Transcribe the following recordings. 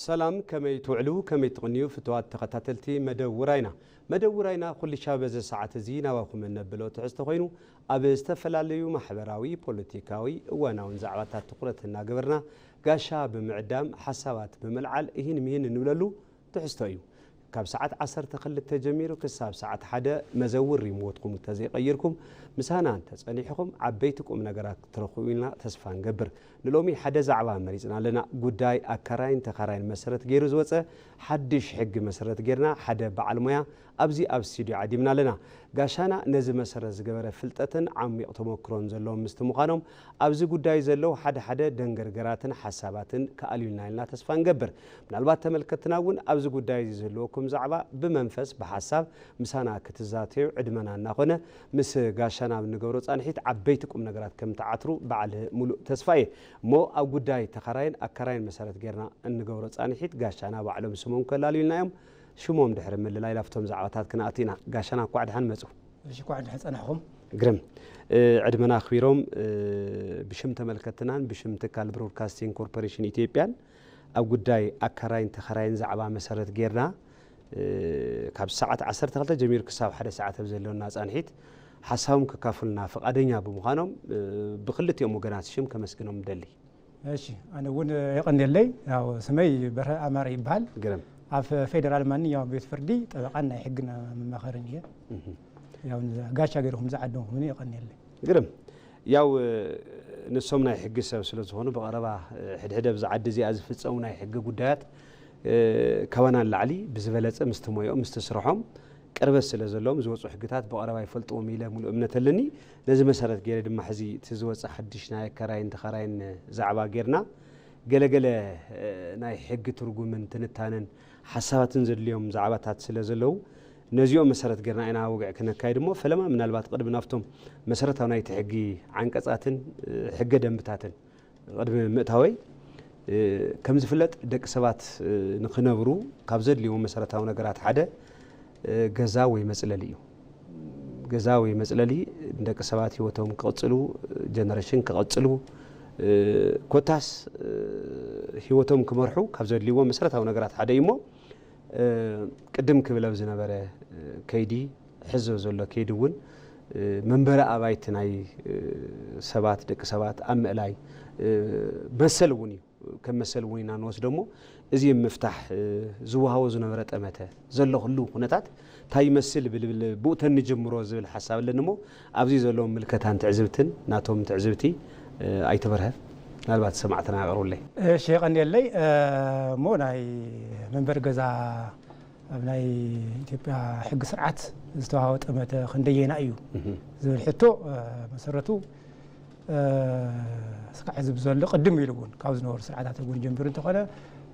ሰላም፣ ከመይ ትውዕሉ፣ ከመይ ትቕንዩ ፍቱዋት ተኸታተልቲ መደብ ውራይና። መደብ ውራይና ኩልሻ በዚ ሰዓት እዚ ናባኹም እነብሎ ትሕዝቶ ኮይኑ፣ ኣብ ዝተፈላለዩ ማሕበራዊ፣ ፖለቲካዊ፣ እዋናውን ዛዕባታት ትኹረት እናገበርና ጋሻ ብምዕዳም ሓሳባት ብምልዓል እሂን ምሂን እንብለሉ ትሕዝቶ እዩ። ካብ ሰዓት ዓሰርተ ክልተ ጀሚሩ ክሳብ ሰዓት ሓደ መዘውር ሪሞትኩም እንተዘይቀይርኩም ምሳና እንተጸኒሕኹም ዓበይቲ ቁም ነገራት ክትረኽቡ ኢልና ተስፋ ንገብር። ንሎሚ ሓደ ዛዕባ መሪጽና ኣለና። ጉዳይ ኣካራይን ተኻራይን መሰረት ገይሩ ዝወጸ ሓድሽ ሕጊ መሰረት ጌርና ሓደ በዓል ሞያ ኣብዚ ኣብ ስቱድዮ ዓዲምና ኣለና። ጋሻና ነዚ መሰረት ዝገበረ ፍልጠትን ዓሚቕ ተመክሮን ዘለዎም ምስቲ ምዃኖም ኣብዚ ጉዳይ ዘለዉ ሓደ ሓደ ደንገርገራትን ሓሳባትን ክኣልዩልና ኢልና ተስፋ ንገብር። ምናልባት ተመልከትና እውን ኣብዚ ጉዳይ እዚ ዝህልወኩም ዛዕባ ብመንፈስ ብሓሳብ ምሳና ክትዛተዩ ዕድመና እናኾነ ምስ ጋሻና ኣብ እንገብሮ ጻንሒት ዓበይቲ ቁም ነገራት ከም ትዓትሩ በዓል ሙሉእ ተስፋ እየ። እሞ ኣብ ጉዳይ ተኻራይን ኣካራይን መሰረት ጌርና እንገብሮ ጻንሒት ጋሻና ባዕሎም ስሞም ከላልዩልና እዮም። ሽሞም ድሕሪ ምልላይ ላፍቶም ዛዕባታት ክንኣቱ ኢና። ጋሻና እንኳዕ ደሓን መጹ። እሺ፣ እንኳዕ ደሓን ጸናሕኹም። ግርም። እ፣ ዕድመና ኣኽቢሮም፣ እ፣ ብሽም ተመልከትናን ብሽም ትካል ብሮድካስቲንግ ኮርፖሬሽን ኢትዮጵያን ኣብ ጉዳይ ኣካራይን ተኻራይን ዛዕባ መሰረት ጌርና፣ እ፣ ካብ ሰዓት ዓሰርተ ክልተ ጀሚሩ ክሳብ ሓደ ሰዓት ኣብ ዘሎና ጻንሒት ሓሳቦም ከካፍሉና ፍቓደኛ ብምዃኖም፣ እ፣ ብክልቲኦም ወገናት ሽም ከመስግኖም እደሊ። እሺ፣ ኣነ እውን የቐንየለይ። ያው ስመይ በርሀ ኣማረ ይበሃል። ግርም። ኣብ ፌደራል ማንኛውም ቤት ፍርዲ ጠበቃን ናይ ሕግን መማኸርን እየ። እህ። ያው ንዛ-፣ ጋሻ ገይርኩም ዝዓደምኩምኒ የቐንየለይ። ግርም። ያው፣ እ፣ ንሶም ናይ ሕጊ ሰብ ስለ ዝኾኑ ብቐረባ፣ እ፣ ሕድሕድ ኣብዚ ዓዲ እዚኣ ዝፍጸሙ ናይ ሕጊ ጉዳያት፣ እ፣ ካባና ንላዕሊ ብዝበለጸ ምስቲ ሞያኦም፣ ምስቲ ስርሖም ቅርበት ስለ ዘለዎም ዝወጹ ሕግታት ብቐረባ ይፈልጥዎም ኢለ ሙሉእ እምነት ኣለኒ። ነዚ መሰረት ገይረ ድማ ሕዚ እቲ ዝወጸ ሓድሽ ናይ ኣከራይን ተኸራይን ዛዕባ ጌርና ገለገለ፣ እ፣ ናይ ሕጊ ትርጉምን ትንታነን ሓሳባትን ዘድልዮም ዛዕባታት ስለ ዘለዉ ነዚኦም መሰረት ጌርና ኢና ውግዕ ክነካይድ እሞ ፈለማ ምናልባት ቅድሚ ናብቶም መሰረታዊ ናይቲ ሕጊ ዓንቀጻትን፣ እ፣ ሕገ ደንብታትን ቅድሚ ምእታወይ፣ እ፣ ከም ዝፍለጥ ደቂ ሰባት፣ እ፣ ንኽነብሩ ካብ ዘድልይዎም መሰረታዊ ነገራት ሓደ፣ እ፣ ገዛ ወይ መጽለሊ እዩ። ገዛ ወይ መጽለሊ ንደቂ ሰባት ህይወቶም ክቕጽሉ፣ ጀነሬሽን ክቐጽሉ፣ እ፣ ኮታስ፣ እ፣ ህይወቶም ክመርሑ ካብ ዘድልይዎም መሰረታዊ ነገራት ሓደ እዩ እሞ፣ እ፣ ቅድም ክብል ኣብ ዝነበረ፣ እ፣ ከይዲ ሕዚ ዘሎ ከይዲ እውን፣ እ፣ መንበሪ ኣባይቲ ናይ፣ እ፣ ሰባት፣ ደቂ ሰባት ኣብ ምእላይ፣ እ፣ መሰል እውን እዩ። ከም መሰል እውን ኢና ንወስዶ እሞ፣ እዚ ምፍታሕ፣ እ፣ ዝወሃቦ ዝነበረ ጠመተ፣ ዘሎ ህሉው ኩነታት እንታይ ይመስል ብልብል ብኡ ተንጅምሮ ዝብል ሓሳብ ኣለኒ እሞ፣ ኣብዚ ዘለዎም ምልከታን ትዕዝብትን ናቶም ትዕዝብቲ፣ እ፣ ኣይተ በርሀ ምናልባት ሰማዕትና ኣቕርብለይ። እሺ፣ የቐንየለይ። እ፣ እሞ ናይ መንበሪ ገዛ ኣብ ናይ ኢትዮጵያ ሕጊ ስርዓት ዝተዋህበ ጠመተ ክንደየና እዩ እህ። ዝብል ሕቶ፣ እ፣ መሰረቱ፣ እ፣ እስካዕ ሕዚ ብዘሎ ቅድም ኢሉ እውን ካብ ዝነበሩ ስርዓታት እውን ጀምሩ እንተኾነ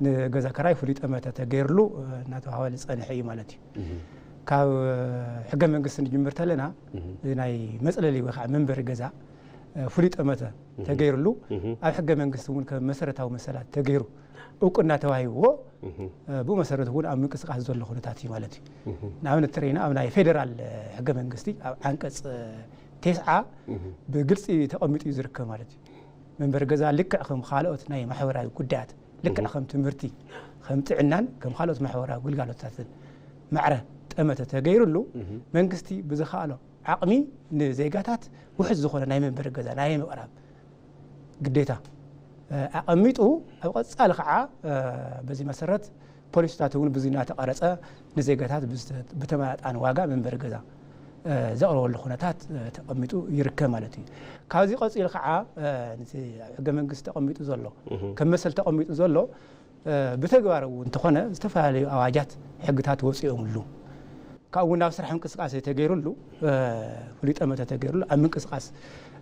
ንገዛ ክራይ ፍሉይ ጠመተ ተገይርሉ፣ እ፣ እናተዋህበ ዝጸንሐ እዩ ማለት እዩ። እህ። ካብ ሕገ መንግስቲ ንጅምር ተለና እህ። ናይ መጽለሊ ወይ ከዓ መንበሪ ገዛ፣ እ፣ ፍሉይ ጠመተ እህ። ተገይርሉ እህ። ኣብ ሕገ መንግስቲ እውን ከም መሰረታዊ መሰላት ተገይሩ እውቅና ተዋሂብዎ፣ እህ። እ፣ ብኡ መሰረት እውን ኣብ ምንቅስቃስ ዘሎ ኩነታት እዩ ማለት እዩ። እህ። ንኣብነት ተረኢና ኣብ ናይ ፌደራል፣ እ፣ ሕገ መንግስቲ ኣብ ዓንቀጽ፣ እ፣ ቴስዓ እህ። ብግልፂ ተቐሚጡ እዩ ዝርከብ ማለት እዩ። መንበሪ ገዛ ልክዕ ከም ካልኦት ናይ ማሕበራዊ ጉዳያት፣ ልክዕ እህ። ከም ትምህርቲ፣ ከም ጥዕናን ከም ካልኦት ማሕበራዊ ግልጋሎታትን ማዕረ ጠመተ ተገይሩሉ እህ። መንግስቲ ብዝኸኣሎ ዓቕሚ ንዜጋታት ውሑስ ዝኾነ ናይ መንበሪ ገዛ ናይ ምቕራብ ግዴታ፣ እ፣ ኣቐሚጡ፣ ኣብ ቀጻሊ ኸዓ፣ እ፣ በዚ መሰረት ፖሊሲታት እውን ብዚ እናተቐረጸ ንዜጋታት ብዝተ-፣ ብተመጣጣኒ ዋጋ መንበሪ ገዛ፣ እ፣ ዘቕርበሉ ኩነታት፣ እ፣ ተቐሚጡ ይርከብ ማለት እዩ። ካብዚ ቀጺሉ ኸዓ፣ እ፣ ነቲ ኣብ ሕገ መንግስቲ ተቐሚጡ ዘሎ፣ እህ። ከም መሰል ተቐሚጡ ዘሎ፣ እ፣ ብተግባር እውን እንተኾነ ዝተፈላለዩ ኣዋጃት፣ ሕግታት ወፂኦምሉ። ካብኡ እውን ናብ ስራሕ ምንቅስቃስ ተገይሩሉ፣ እ፣ ፍሉይ ጠመተ ተገይሩሉ ኣብ ምንቅስቃስ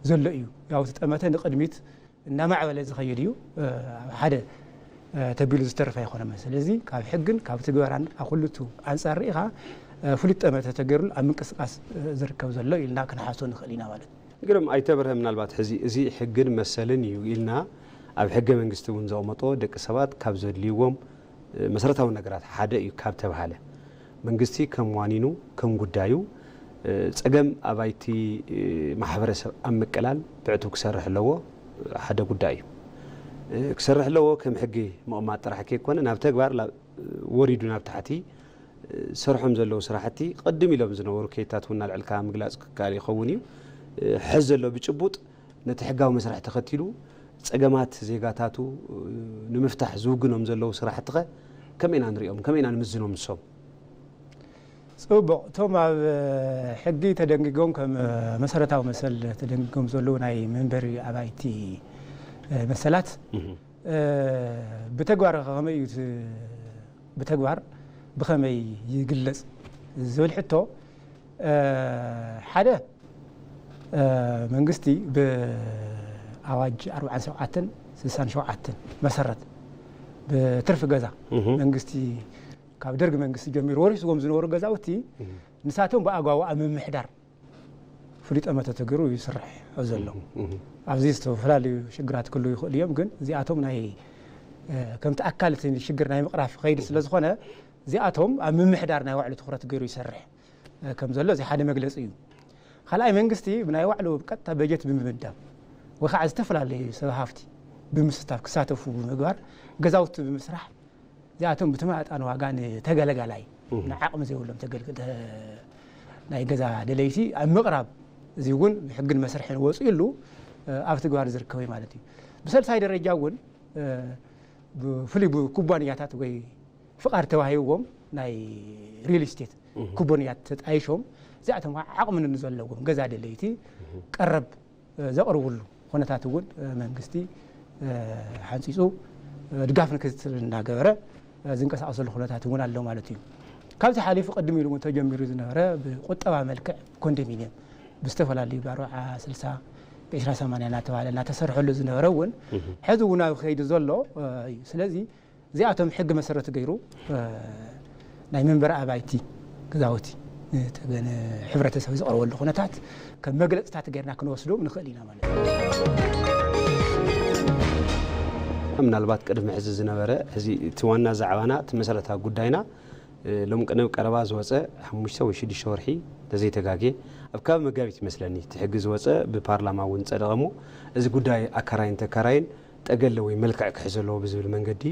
ዘሎ እዩ። ያው እቲ ጠመተ ንቕድሚት እናማዕበለ ዝኸይድ እዩ። እ፣ ኣብ ሓደ፣ እ፣ ተቢሉ ዝተርፍ ኣይኮነን። ስለዚ ካብ ሕግን ካብ ትግበራን ካብ ኩሉቱ ኣንጻር ርኢኻ፣ እ፣ ፍሉይ ጠመተ ተገይሩሉ ኣብ ምንቅስቃስ፣ እ፣ ዝርከብ ዘሎ ኢልና ክንሓስቦ ንኽእል ኢና ማለት እዩ። ግርም ኣይተ በርሀ፣ ምናልባት ሕዚ እዚ ሕግን መሰልን እዩ ኢልና ኣብ ሕገ መንግስቲ እውን ዘቕመጦ ደቂ ሰባት ካብ ዘድልይዎም፣ እ፣ መሰረታዊ ነገራት ሓደ እዩ ካብ ተባሃለ፣ መንግስቲ ከም ዋኒኑ፣ ከም ጉዳዩ፣ እ፣ ጸገም ኣባይቲ፣ እ፣ ማሕበረሰብ ኣብ ምቅላል ብዕቱብ ክሰርሕ ኣለዎ፣ ሓደ ጉዳይ እዩ። ክሰርሕ ኣለዎ። ከም ሕጊ ምቕማጥ ጥራሕ ከይኮነ ናብ ተግባር ላ-፣ ወሪዱ ናብ ታሕቲ ዝሰርሖም ዘለዉ ስራሕቲ ቅድም ኢሎም ዝነበሩ ከይታት እውን ኣልዕልካ ምግላፅ ክከኣል ይኸውን እዩ። ሕዚ ዘሎ ብጭቡጥ ነቲ ሕጋዊ መስርሕ ተኸቲሉ ጸገማት ዜጋታቱ ንምፍታሕ ዝውግኖም ዘለዉ ስራሕትኸ ከመይ ኢና ንሪኦም? ከመይ ኢና ንምዝኖም ንሶም? ጽቡቕ። እቶም ኣብ ሕጊ ተደንጊጎም ከም መሰረታዊ መሰል ተደንጊጎም ዘለዉ ናይ መንበሪ ኣባይቲ መሰላት ብተግባር ከመይ እዩ እቲ ብተግባር ብኸመይ ይግለጽ ዝብል ሕቶ ሓደ መንግስቲ ብኣዋጅ ኣርባዓን ሸውዓተን ስሳን ሸውዓተን መሰረት ብትርፊ ገዛ መንግስቲ ካብ ደርግ መንግስቲ ጀሚሩ ወሪስዎም ዝነበሩ ገዛውቲ ንሳቶም ብኣግባቡ ኣብ ምምሕዳር ፍሉይ ጠመተ ተገይሩ ይስራሕ ዘሎ። ኣብዚ ዝተፈላለዩ ሽግራት ክህልዉ ይኽእሉ እዮም፣ ግን እዚኣቶም ናይ ከምቲ ኣካል እቲ ሽግር ናይ ምቕራፍ ከይዲ ስለ ዝኾነ እዚኣቶም ኣብ ምምሕዳር ናይ ባዕሉ ትኹረት ገይሩ ይሰርሕ ከም ዘሎ እዚ ሓደ መግለፂ እዩ። ካልኣይ መንግስቲ ብናይ ባዕሉ ቀጥታ በጀት ብምምዳብ ወይ ከዓ ዝተፈላለዩ ሰብ ሃፍቲ ብምስታፍ ክሳተፉ ብምግባር ገዛውቲ ብምስራሕ እዚኣቶም ብተመጣጣኒ ዋጋ ንተገለጋላይ ንዓቕሚ ዘይብሎም ተገልግ ናይ ገዛ ደለይቲ ኣብ ምቕራብ እዚ እውን ብሕግን መስርሕን ወፂኡሉ ኣብ ትግባር ዝርከብ እዩ ማለት እዩ። ብሰልሳይ ደረጃ እውን ብፍሉይ ብኩባንያታት ወይ ፍቓድ ተዋሂብዎም ናይ ሪል ስቴት ኩባንያት ተጣይሾም እዚኣቶም ከዓ ዓቕሚ ንዘለዎም ገዛ ደለይቲ ቀረብ ዘቕርብሉ ኩነታት እውን መንግስቲ ሓንፂፁ ድጋፍ ንክትትል እናገበረ ዝንቀሳቀሰሉ ኩነታት እውን ኣሎ ማለት እዩ። ካብዚ ሓሊፉ ቅድም ኢሉ እውን ተጀሚሩ ዝነበረ ብቁጠባ መልክዕ ኮንዶሚኒየም ብዝተፈላለዩ ብኣርባዓ ስልሳ ብዒስራ ሰማንያ እናተባሃለ እናተሰርሐሉ ዝነበረ እውን ሕዚ እውን ኣብ ከይዲ ዘሎ እዩ። ስለዚ እዚኣቶም ሕጊ መሰረት ገይሩ ናይ መንበሪ ኣባይቲ ገዛውቲ ንሕብረተሰብ ዝቐርበሉ ኩነታት ከም መግለፅታት ገይርና ክንወስዶም ንኽእል ኢና ማለት እዩ። ምናልባት ቅድሚ ሕዚ ዝነበረ ሕዚ እቲ ዋና ዛዕባና እቲ መሰረታዊ ጉዳይና ሎም ቅነብ ቀረባ ዝወፀ ሓሙሽተ ወይ ሽዱሽተ ወርሒ ተዘይተጋጌ ኣብ ከባቢ መጋቢት ይመስለኒ እቲ ሕጊ ዝወፀ ብፓርላማ እውን ጸደቐ እሞ እዚ ጉዳይ ኣካራይን ተካራይን ጠገለ ወይ መልክዕ ክሕዘ ኣለዎ ብዝብል መንገዲ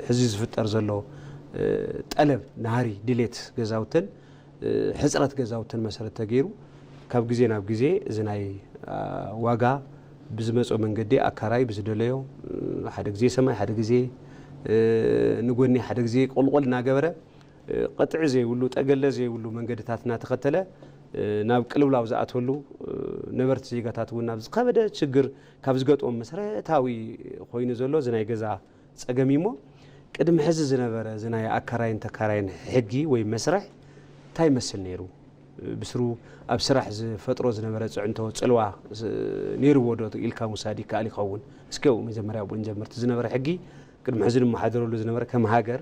ሕዚ ዝፍጠር ዘሎ ጠለብ ናህሪ ድሌት ገዛውትን ሕፅረት ገዛውትን መሰረት ተገይሩ ካብ ግዜ ናብ ግዜ እዚ ናይ ዋጋ ብዝመፆ መንገዲ ኣካራይ ብዝደለዮ ሓደ ግዜ ሰማይ ሓደ ግዜ ንጎኒ ሓደ ግዜ ቆልቆል እናገበረ ቅጥዒ ዘይብሉ ጠገለ ዘይብሉ መንገድታት እናተኸተለ ናብ ቅልውላው ዝኣተሉ ነበርቲ ዜጋታት እውን ናብ ዝኸበደ ችግር ካብ ዝገጥሞም መሰረታዊ ኮይኑ ዘሎ እዚ ናይ ገዛ ፀገም እዩ እሞ ቅድሚ ሕዚ ዝነበረ እዚ ናይ ኣካራይን ተካራይን ሕጊ ወይ መስርሕ እንታይ ይመስል ነይሩ? ብስሩ ኣብ ስራሕ ዝፈጥሮ ዝነበረ ፅዕንቶ ፅልዋ ነይርዎ ዶ ኢልካ ምውሳድ ይከኣል ይኸውን? እስኪ መጀመርያ ብኡ ንጀምር። እቲ ዝነበረ ሕጊ ቅድሚ ሕዚ ንመሓደረሉ ዝነበረ ከም ሃገር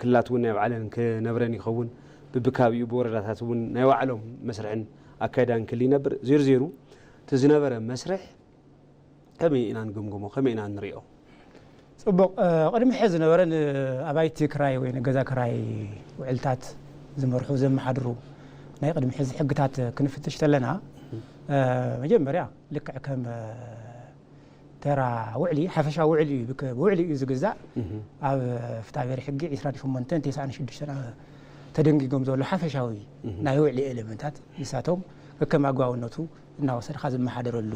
ክልላት እውን ናይ ባዕለን ክነብረን ይኸውን ብብካቢኡ ብወረዳታት እውን ናይ ባዕሎም መስርሕን ኣካይዳን ክል ይነብር ዜሩ ዜሩ እቲ ዝነበረ መስርሕ ከመይ ኢና ንግምግሞ ከመይ ኢና ንሪኦ? ፅቡቕ ቅድሚ ሕዚ ዝነበረ ንኣባይቲ ክራይ ወይ ንገዛ ክራይ ውዕልታት ዝመርሑ ዘመሓድሩ ናይ ቅድሚ ሕዚ ሕግታት ክንፍትሽ ተለና መጀመርያ ልክዕ ከም ተራ ውዕሊ ሓፈሻዊ ውዕሊ እዩ ብውዕሊ እዩ ዝግዛእ ኣብ ፍትሐብሔር ሕጊ ዕስራን ሸሞንተን ተስዓን ሽዱሽተን ተደንጊጎም ዘሎ ሓፈሻዊ ናይ ውዕሊ ኤለመንታት ንሳቶም ከከም ኣግባብነቱ እናወሰድካ ዝመሓደረሉ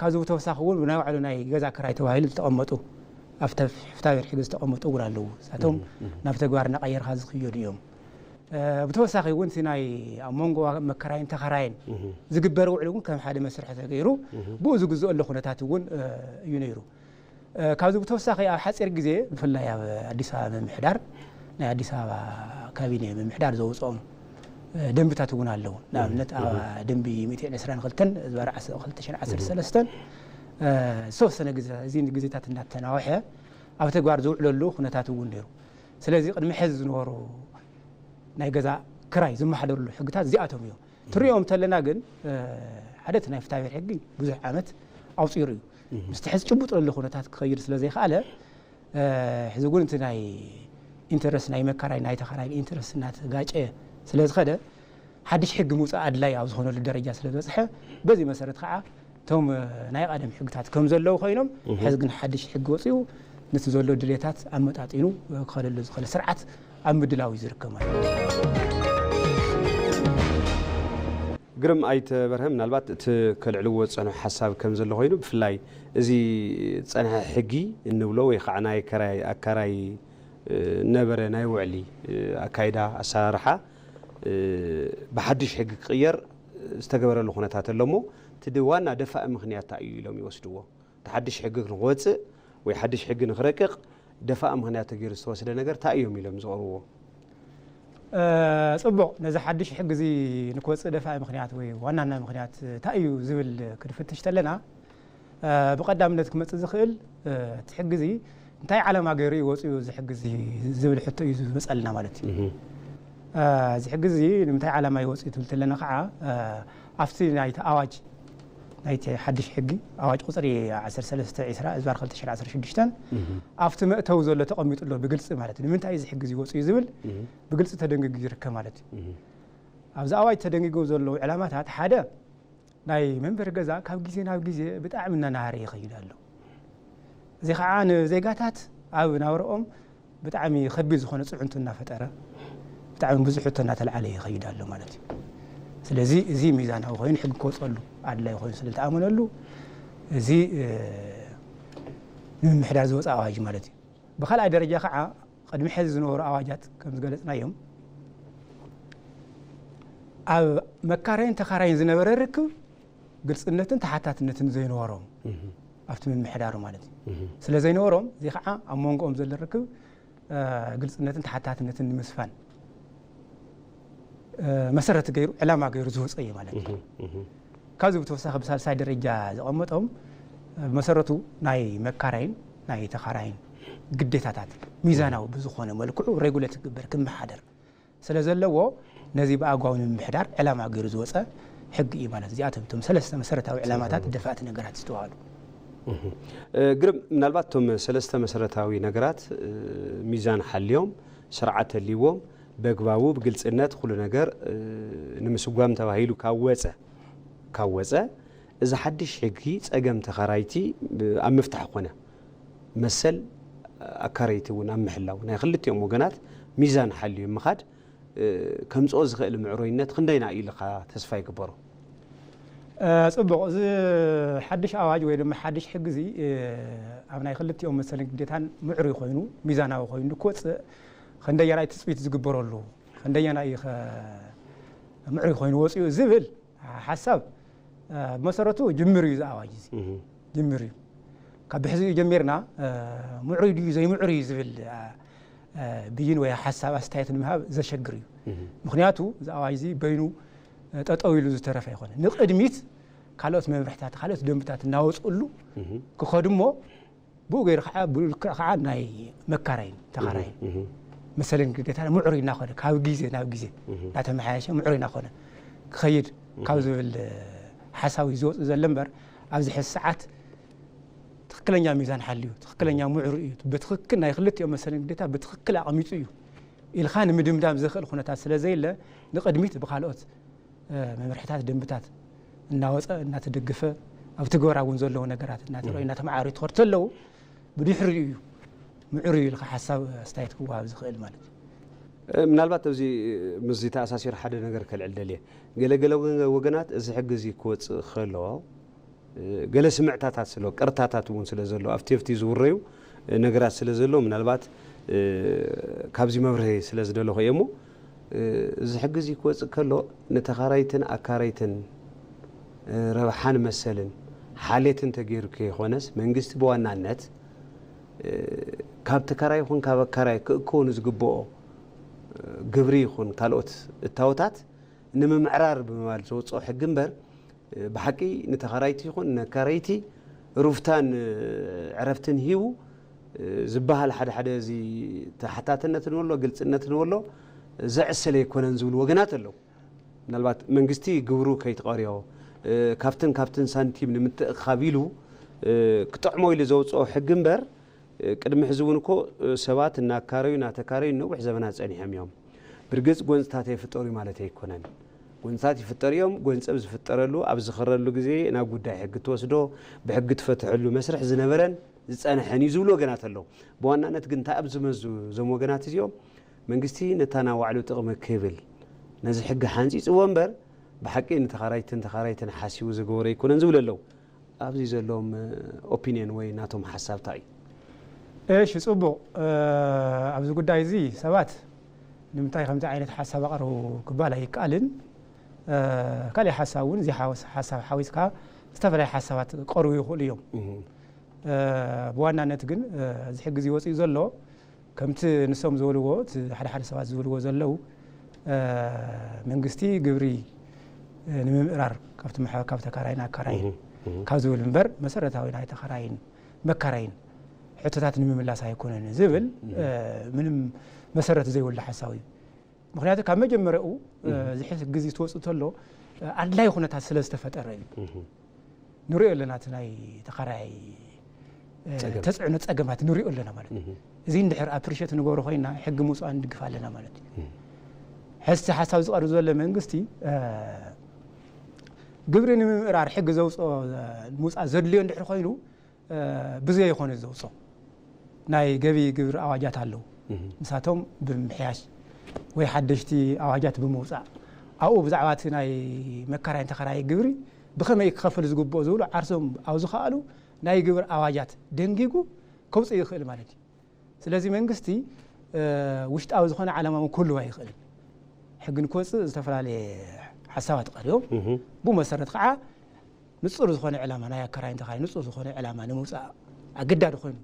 ካብዚ ብተወሳኺ እውን ብናይ ባዕሉ ናይ ገዛ ክራይ ተባሂሉ ዝተቐመጡ ኣብ ፍትሐብሔር ሕጊ ዝተቐመጡ እውን ኣለዉ ንሳቶም ናብ ተግባር እናቐየርካ ዝኽየዱ እዮም ብተወሳኺ እውን እቲ ናይ ኣብ መንጎ መከራይን ተኸራይን ዝግበር ውዕል እውን ከም ሓደ መስርሒ ተገይሩ ብኡ ዝግዝኦ ኣሎ ኩነታት እውን እዩ ነይሩ። ካብዚ ብተወሳኺ ኣብ ሓፂር ግዜ ብፍላይ ኣብ ኣዲስ ኣበባ ምምሕዳር ናይ ኣዲስ ኣበባ ካቢኔ ምምሕዳር ዘውፅኦም ደንብታት እውን ኣለዉ። ንኣብነት ኣብ ደንቢ ሚእቲ ዕስራን ክልተን ዝባር ክልተ ሽሕን ዓሰርተ ሰለስተን ዝተወሰነ ግዜ እዚ ግዜታት እናተናወሐ ኣብ ተግባር ዝውዕለሉ ኩነታት እውን ነይሩ። ስለዚ ቅድሚ ሕዚ ዝነበሩ ናይ ገዛ ክራይ ዝመሓደርሉ ሕግታት እዚኣቶም እዮም። ትሪኦም እንተለና ግን ሓደ እቲ ናይ ፍትሐብሔር ሕጊ ብዙሕ ዓመት ኣውፂሩ እዩ። ምስቲ ሕዚ ጭቡጥ ለሎ ኩነታት ክኸይድ ስለ ዘይከኣለ ሕዚ እውን እቲ ናይ ኢንተረስት ናይ መካራይ ናይ ተኻራይ ኢንተረስት እናተጋጨ ስለ ዝኸደ ሓድሽ ሕጊ ምውፃእ ኣድላይ ኣብ ዝኾነሉ ደረጃ ስለ ዝበፅሐ በዚ መሰረት ከዓ እቶም ናይ ቀደም ሕግታት ከም ዘለዉ ኮይኖም፣ ሕዚ ግን ሓድሽ ሕጊ ወፂኡ ነቲ ዘሎ ድሌታት ኣመጣጢኑ ክኸደሉ ዝኽእል ስርዓት ኣብ ምድላው እዩ ዝርከብ ማለት እዩ። ግርም ኣይተ በርሀ፣ ምናልባት እቲ ከልዕልዎ ዝጸንሑ ሓሳብ ከም ዘሎ ኮይኑ፣ ብፍላይ እዚ ጸንሐ ሕጊ እንብሎ ወይ ከዓ ናይ ከራይ ኣካራይ ነበረ ናይ ውዕሊ ኣካይዳ ኣሰራርሓ ብሓድሽ ሕጊ ክቕየር ዝተገበረሉ ኩነታት ኣሎ እሞ፣ እቲ ዋና ደፋኢ ምኽንያት እንታይ እዩ ኢሎም ይወስድዎ? እቲ ሓድሽ ሕጊ ንክወፅእ ወይ ሓድሽ ሕጊ ንክረቅቕ ደፋኢ ምኽንያት ተገይሩ ዝተወስደ ነገር እንታይ እዮም ኢሎም ዝቕርብዎ? ፅቡቕ፣ ነዚ ሓድሽ ሕጊ እዚ ንክወፅእ ደፋኢ ምኽንያት ወይ ዋናና ምኽንያት እንታይ እዩ ዝብል ክንፍትሽ ተለና፣ ብቐዳምነት ክመፅእ ዝኽእል እቲ ሕጊ እዚ እንታይ ዓላማ ገይሩ እዩ ወፂኡ እዚ ሕጊ እዚ ዝብል ሕቶ እዩ ዝመፀልና ማለት እዩ። እዚ ሕጊ እዚ ንምንታይ ዓላማ እዩ ወፂኡ ትብል ተለና ከዓ፣ ኣብቲ ናይቲ ኣዋጅ ናይቲ ሓድሽ ሕጊ ኣዋጅ ቁፅሪ ዓሰርተ ሰለስተ ዕስራ እዝባር ክልተ ሽሕን ዓሰርተ ሽዱሽተን ኣብቲ መእተዊ ዘሎ ተቐሚጡ ኣሎ ብግልፂ ማለት እዩ። ንምንታይ እዚ ሕጊ እዚ ወፂኡ ዝብል ብግልፂ ተደንጊጉ ይርከብ ማለት እዩ። ኣብዚ ኣዋጅ ተደንጊጎም ዘለዉ ዕላማታት ሓደ ናይ መንበሪ ገዛ ካብ ግዜ ናብ ግዜ ብጣዕሚ እናናሃረ ይኸይድ ኣሎ። እዚ ከዓ ንዜጋታት ኣብ ናብረኦም ብጣዕሚ ከቢድ ዝኾነ ፅዕንቶ እናፈጠረ ብጣዕሚ ብዙሕ ሕቶ እናተልዓለ ይኸይድ ኣሎ ማለት እዩ። ስለዚ እዚ ሚዛናዊ ኮይኑ ሕጊ ክወፀሉ ኣድላይ ኮይኑ ስለ ዝተኣመነሉ እዚ ንምምሕዳር ዝወፀ ኣዋጅ ማለት እዩ። ብካልኣይ ደረጃ ከዓ ቅድሚ ሕዚ ዝነበሩ ኣዋጃት ከም ዝገለፅናዮም ኣብ መካረይን ተኻራይን ዝነበረ ርክብ ግልፅነትን ተሓታትነትን ዘይነበሮም ኣብቲ ምምሕዳሩ ማለት እዩ። ስለ ዘይነበሮም እዚ ከዓ ኣብ መንጎኦም ዘሎ ርክብ ግልፅነትን ተሓታትነትን ንምስፋን መሰረት ገይሩ ዕላማ ገይሩ ዝወፀ እዩ ማለት እዩ። ካብዚ ብተወሳኺ ብሳልሳይ ደረጃ ዘቐመጦም ብመሰረቱ ናይ መካራይን ናይ ተኻራይን ግዴታታት ሚዛናዊ ብዝኾነ መልክዑ ሬጉሌት ክግበር ክመሓደር ስለ ዘለዎ ነዚ ብኣግባቡ ንምምሕዳር ዕላማ ገይሩ ዝወፀ ሕጊ እዩ ማለት እዚኣቶም እቶም ሰለስተ መሰረታዊ ዕላማታት ደፋእቲ ነገራት ዝተባሃሉ። ግርም፣ ምናልባት እቶም ሰለስተ መሰረታዊ ነገራት ሚዛን ሓልዮም ስርዓት ተልይዎም በግባቡ ብግልፅነት ኩሉ ነገር ንምስጓም ተባሂሉ ካብ ወፀ ካብ ወፀ እዚ ሓድሽ ሕጊ ፀገም ተኻራይቲ ኣብ ምፍታሕ ኮነ መሰል ኣካረይቲ እውን ኣብ ምሕላው ናይ ክልቲኦም ወገናት ሚዛን ሓልዩ ምኻድ ከምፅኦ ዝኽእል ምዕሩይነት ክንደይና እዩ ኢልካ ተስፋ ይግበሮ? ፅቡቕ፣ እዚ ሓድሽ ኣዋጅ ወይ ድማ ሓድሽ ሕጊ እዚ ኣብ ናይ ክልቲኦም መሰልን ግዴታን ምዕሩይ ኮይኑ ሚዛናዊ ኮይኑ ክወፅእ ክንደየናይ ትፅቢት ዝግበረሉ ክንደየናይ ምዕሩይ ኮይኑ ወፂኡ ዝብል ሓሳብ ብመሰረቱ ጅምር እዩ። እዚ ኣዋጅ እዚ ጅምር እዩ። ካብ ብሕዚኡ ጀሚርና ምዕሩይ ድዩ ዘይምዕሩይ እዩ ዝብል ብይን ወይ ሓሳብ ኣስተያየት ንምሃብ ዘሸግር እዩ። ምክንያቱ እዚ ኣዋጅ እዚ በይኑ ጠጠው ኢሉ ዝተረፈ ኣይኮነ። ንቅድሚት ካልኦት መምርሕታት ካልኦት ደንብታት እናወፅእሉ ክኸዱ እሞ ብኡ ገይሩ ከዓ ብልክዕ ከዓ ናይ መካራይን ተኻራይን መሰልን ግዴታ ምዕሩይ እናኾነ ካብ ግዜ ናብ ግዜ እናተመሓየሸ ምዕሩይ እናኾነ ክኸይድ ካብ ዝብል ሓሳብ እዩ ዝወፅእ ዘሎ እምበር ኣብዚ ሕዚ ሰዓት ትኽክለኛ ሚዛን ሓልዩ ትኽክለኛ ምዕሩ እዩ ብትኽክል ናይ ክልቲኦም መሰልን ግዴታ ብትኽክል ኣቐሚጡ እዩ ኢልካ ንምድምዳም ዘኽእል ኩነታት ስለ ዘየለ ንቕድሚት ብካልኦት መምርሕታት ደንብታት እናወፀ እናተደገፈ ኣብ ትግበራ እውን ዘለዉ ነገራት እናተረዩ እናተመዓሩ ትኸዱ ተለዉ ብድሕሪኡ እዩ ምዕሩ ኢልካ ሓሳብ ኣስተያየት ክወሃብ ዝኽእል ማለት እዩ። ምናልባት ኣብዚ ምስዚ ተኣሳሲሩ ሓደ ነገር ከልዕል ደልየ። ገለገለ ወገናት እዚ ሕጊ እዚ ክወፅእ ከሎ ገለ ስምዕታታት ስለ ቅርታታት እውን ስለ ዘሎ ኣብቲ ኣብቲ ዝውረዩ ነገራት ስለ ዘሎ ምናልባት ካብዚ መብርሂ ስለ ዝደለኹ እየ እሞ እዚ ሕጊ እዚ ክወፅእ ከሎ ንተኻራይትን ኣካረይትን ረብሓን መሰልን ሓሌትን ተገይሩ ከይኮነስ መንግስቲ ብዋናነት ካብ ተካራይ ይኹን ካብ ኣካራይ ክእከቡ ንዝግብኦ ግብሪ ይኹን ካልኦት እታወታት ንምምዕራር ብምባል ዘውፅኦ ሕጊ እምበር ብሓቂ ንተኻራይቲ ይኹን ነካረይቲ ሩፍታን ዕረፍትን ሂቡ ዝበሃል ሓደ ሓደ እዚ ተሓታትነት ንበሎ ግልፅነት ንበሎ ዘዕስል ኣይኮነን ዝብሉ ወገናት ኣለዉ። ምናልባት መንግስቲ ግብሩ ከይትቐርዮ ካብትን ካብትን ሳንቲም ንምትእኻብ ኢሉ ክጥዕሞ ኢሉ ዘውፅኦ ሕጊ እምበር ቅድሚ ሕዚ እውን እኮ ሰባት እናካረዩ እናተካረዩ ነዊሕ ዘመናት ፀኒሖም እዮም። ብርግፅ ጎንፅታት ኣይፍጠሩ ማለት ኣይኮነን። ጎንፅታት ይፍጠር እዮም። ጎንፂ ኣብ ዝፍጠረሉ፣ ኣብ ዝኸረሉ ግዜ ናብ ጉዳይ ሕጊ ትወስዶ፣ ብሕጊ ትፈትሐሉ መስርሕ ዝነበረን ዝፀንሐን እዩ ዝብሉ ወገናት ኣለዉ። ብዋናነት ግን እንታይ ኣብዚ መዙ እዞም ወገናት እዚኦም መንግስቲ ነታ ናብ ባዕሉ ጥቕሚ ክብል ነዚ ሕጊ ሓንፂፅዎ እምበር ብሓቂ ንተኻራይትን ተኻራይትን ሓሲቡ ዝገበሮ ኣይኮነን ዝብሉ ኣለዉ። ኣብዚ ዘለዎም ኦፒንየን ወይ ናቶም ሓሳብ እንታይ እዩ? እሺ፣ ጽቡቕ። ኣብዚ ጉዳይ እዚ ሰባት ንምንታይ ከምዚ ዓይነት ሓሳብ ኣቕርቡ ክባል ኣይከኣልን። ካልእ ሓሳብ እውን እዚ ሓሳብ ሓዊስካ ዝተፈላለዩ ሓሳባት ክቐርቡ ይኽእሉ እዮም። ብዋናነት ግን እዚ ሕጊ እዚ ወፂኡ ዘሎ ከምቲ ንሶም ዝበልዎ እቲ ሓደ ሓደ ሰባት ዝብልዎ ዘለዉ መንግስቲ ግብሪ ንምምእራር ካብቲ መሓ- ካብ ተካራይን ኣካራይን ካብ ዝብል እምበር መሰረታዊ ናይ ተኻራይን መካራይን ሕቶታት ንምምላስ ኣይኮነን ዝብል ምንም መሰረት ዘይብሉ ሓሳብ እዩ። ምክንያቱ ካብ መጀመሪያኡ እዚ ሕጊ ግዚ ትወፅእ ተሎ ኣድላይ ኩነታት ስለ ዝተፈጠረ እዩ። ንሪኦ ኣለና እቲ ናይ ተኻራይ ተፅዕኖ ፀገማት ንሪኦ ኣለና ማለት እዩ። እዚ እንድሕር ኣፕሪሸት ንገብሮ ኮይና ሕጊ ምውፅኣ ንድግፍ ኣለና ማለት እዩ። ሕዚ ሓሳብ ዝቐርብ ዘሎ መንግስቲ ግብሪ ንምምእራር ሕጊ ዘውፅኦ ምውፃእ ዘድልዮ እንድሕር ኮይኑ ብዘይ ይኾነ ዘውፅኦ ናይ ገቢ ግብሪ ኣዋጃት ኣለዉ። ንሳቶም ብምምሕያሽ ወይ ሓደሽቲ ኣዋጃት ብምውፃእ ኣብኡ ብዛዕባ እቲ ናይ መካራይን ተኻራይ ግብሪ ብኸመይ ክኸፍል ዝግብኦ ዝብሉ ዓርሶም ኣብ ዝኸኣሉ ናይ ግብሪ ኣዋጃት ደንጊጉ ከውፅእ ይኽእል ማለት እዩ። ስለዚ መንግስቲ ውሽጣዊ ዝኾነ ዓላማ እውን ክህልዎ ኣይኽእልን። ሕጊ ንክወፅእ ዝተፈላለየ ሓሳባት ቀሪቦም ብኡ መሰረት ከዓ ንፁር ዝኾነ ዕላማ ናይ ኣካራይን ተኻራይን ንፁር ዝኾነ ዕላማ ንምውፃእ ኣገዳዲ ኮይኑ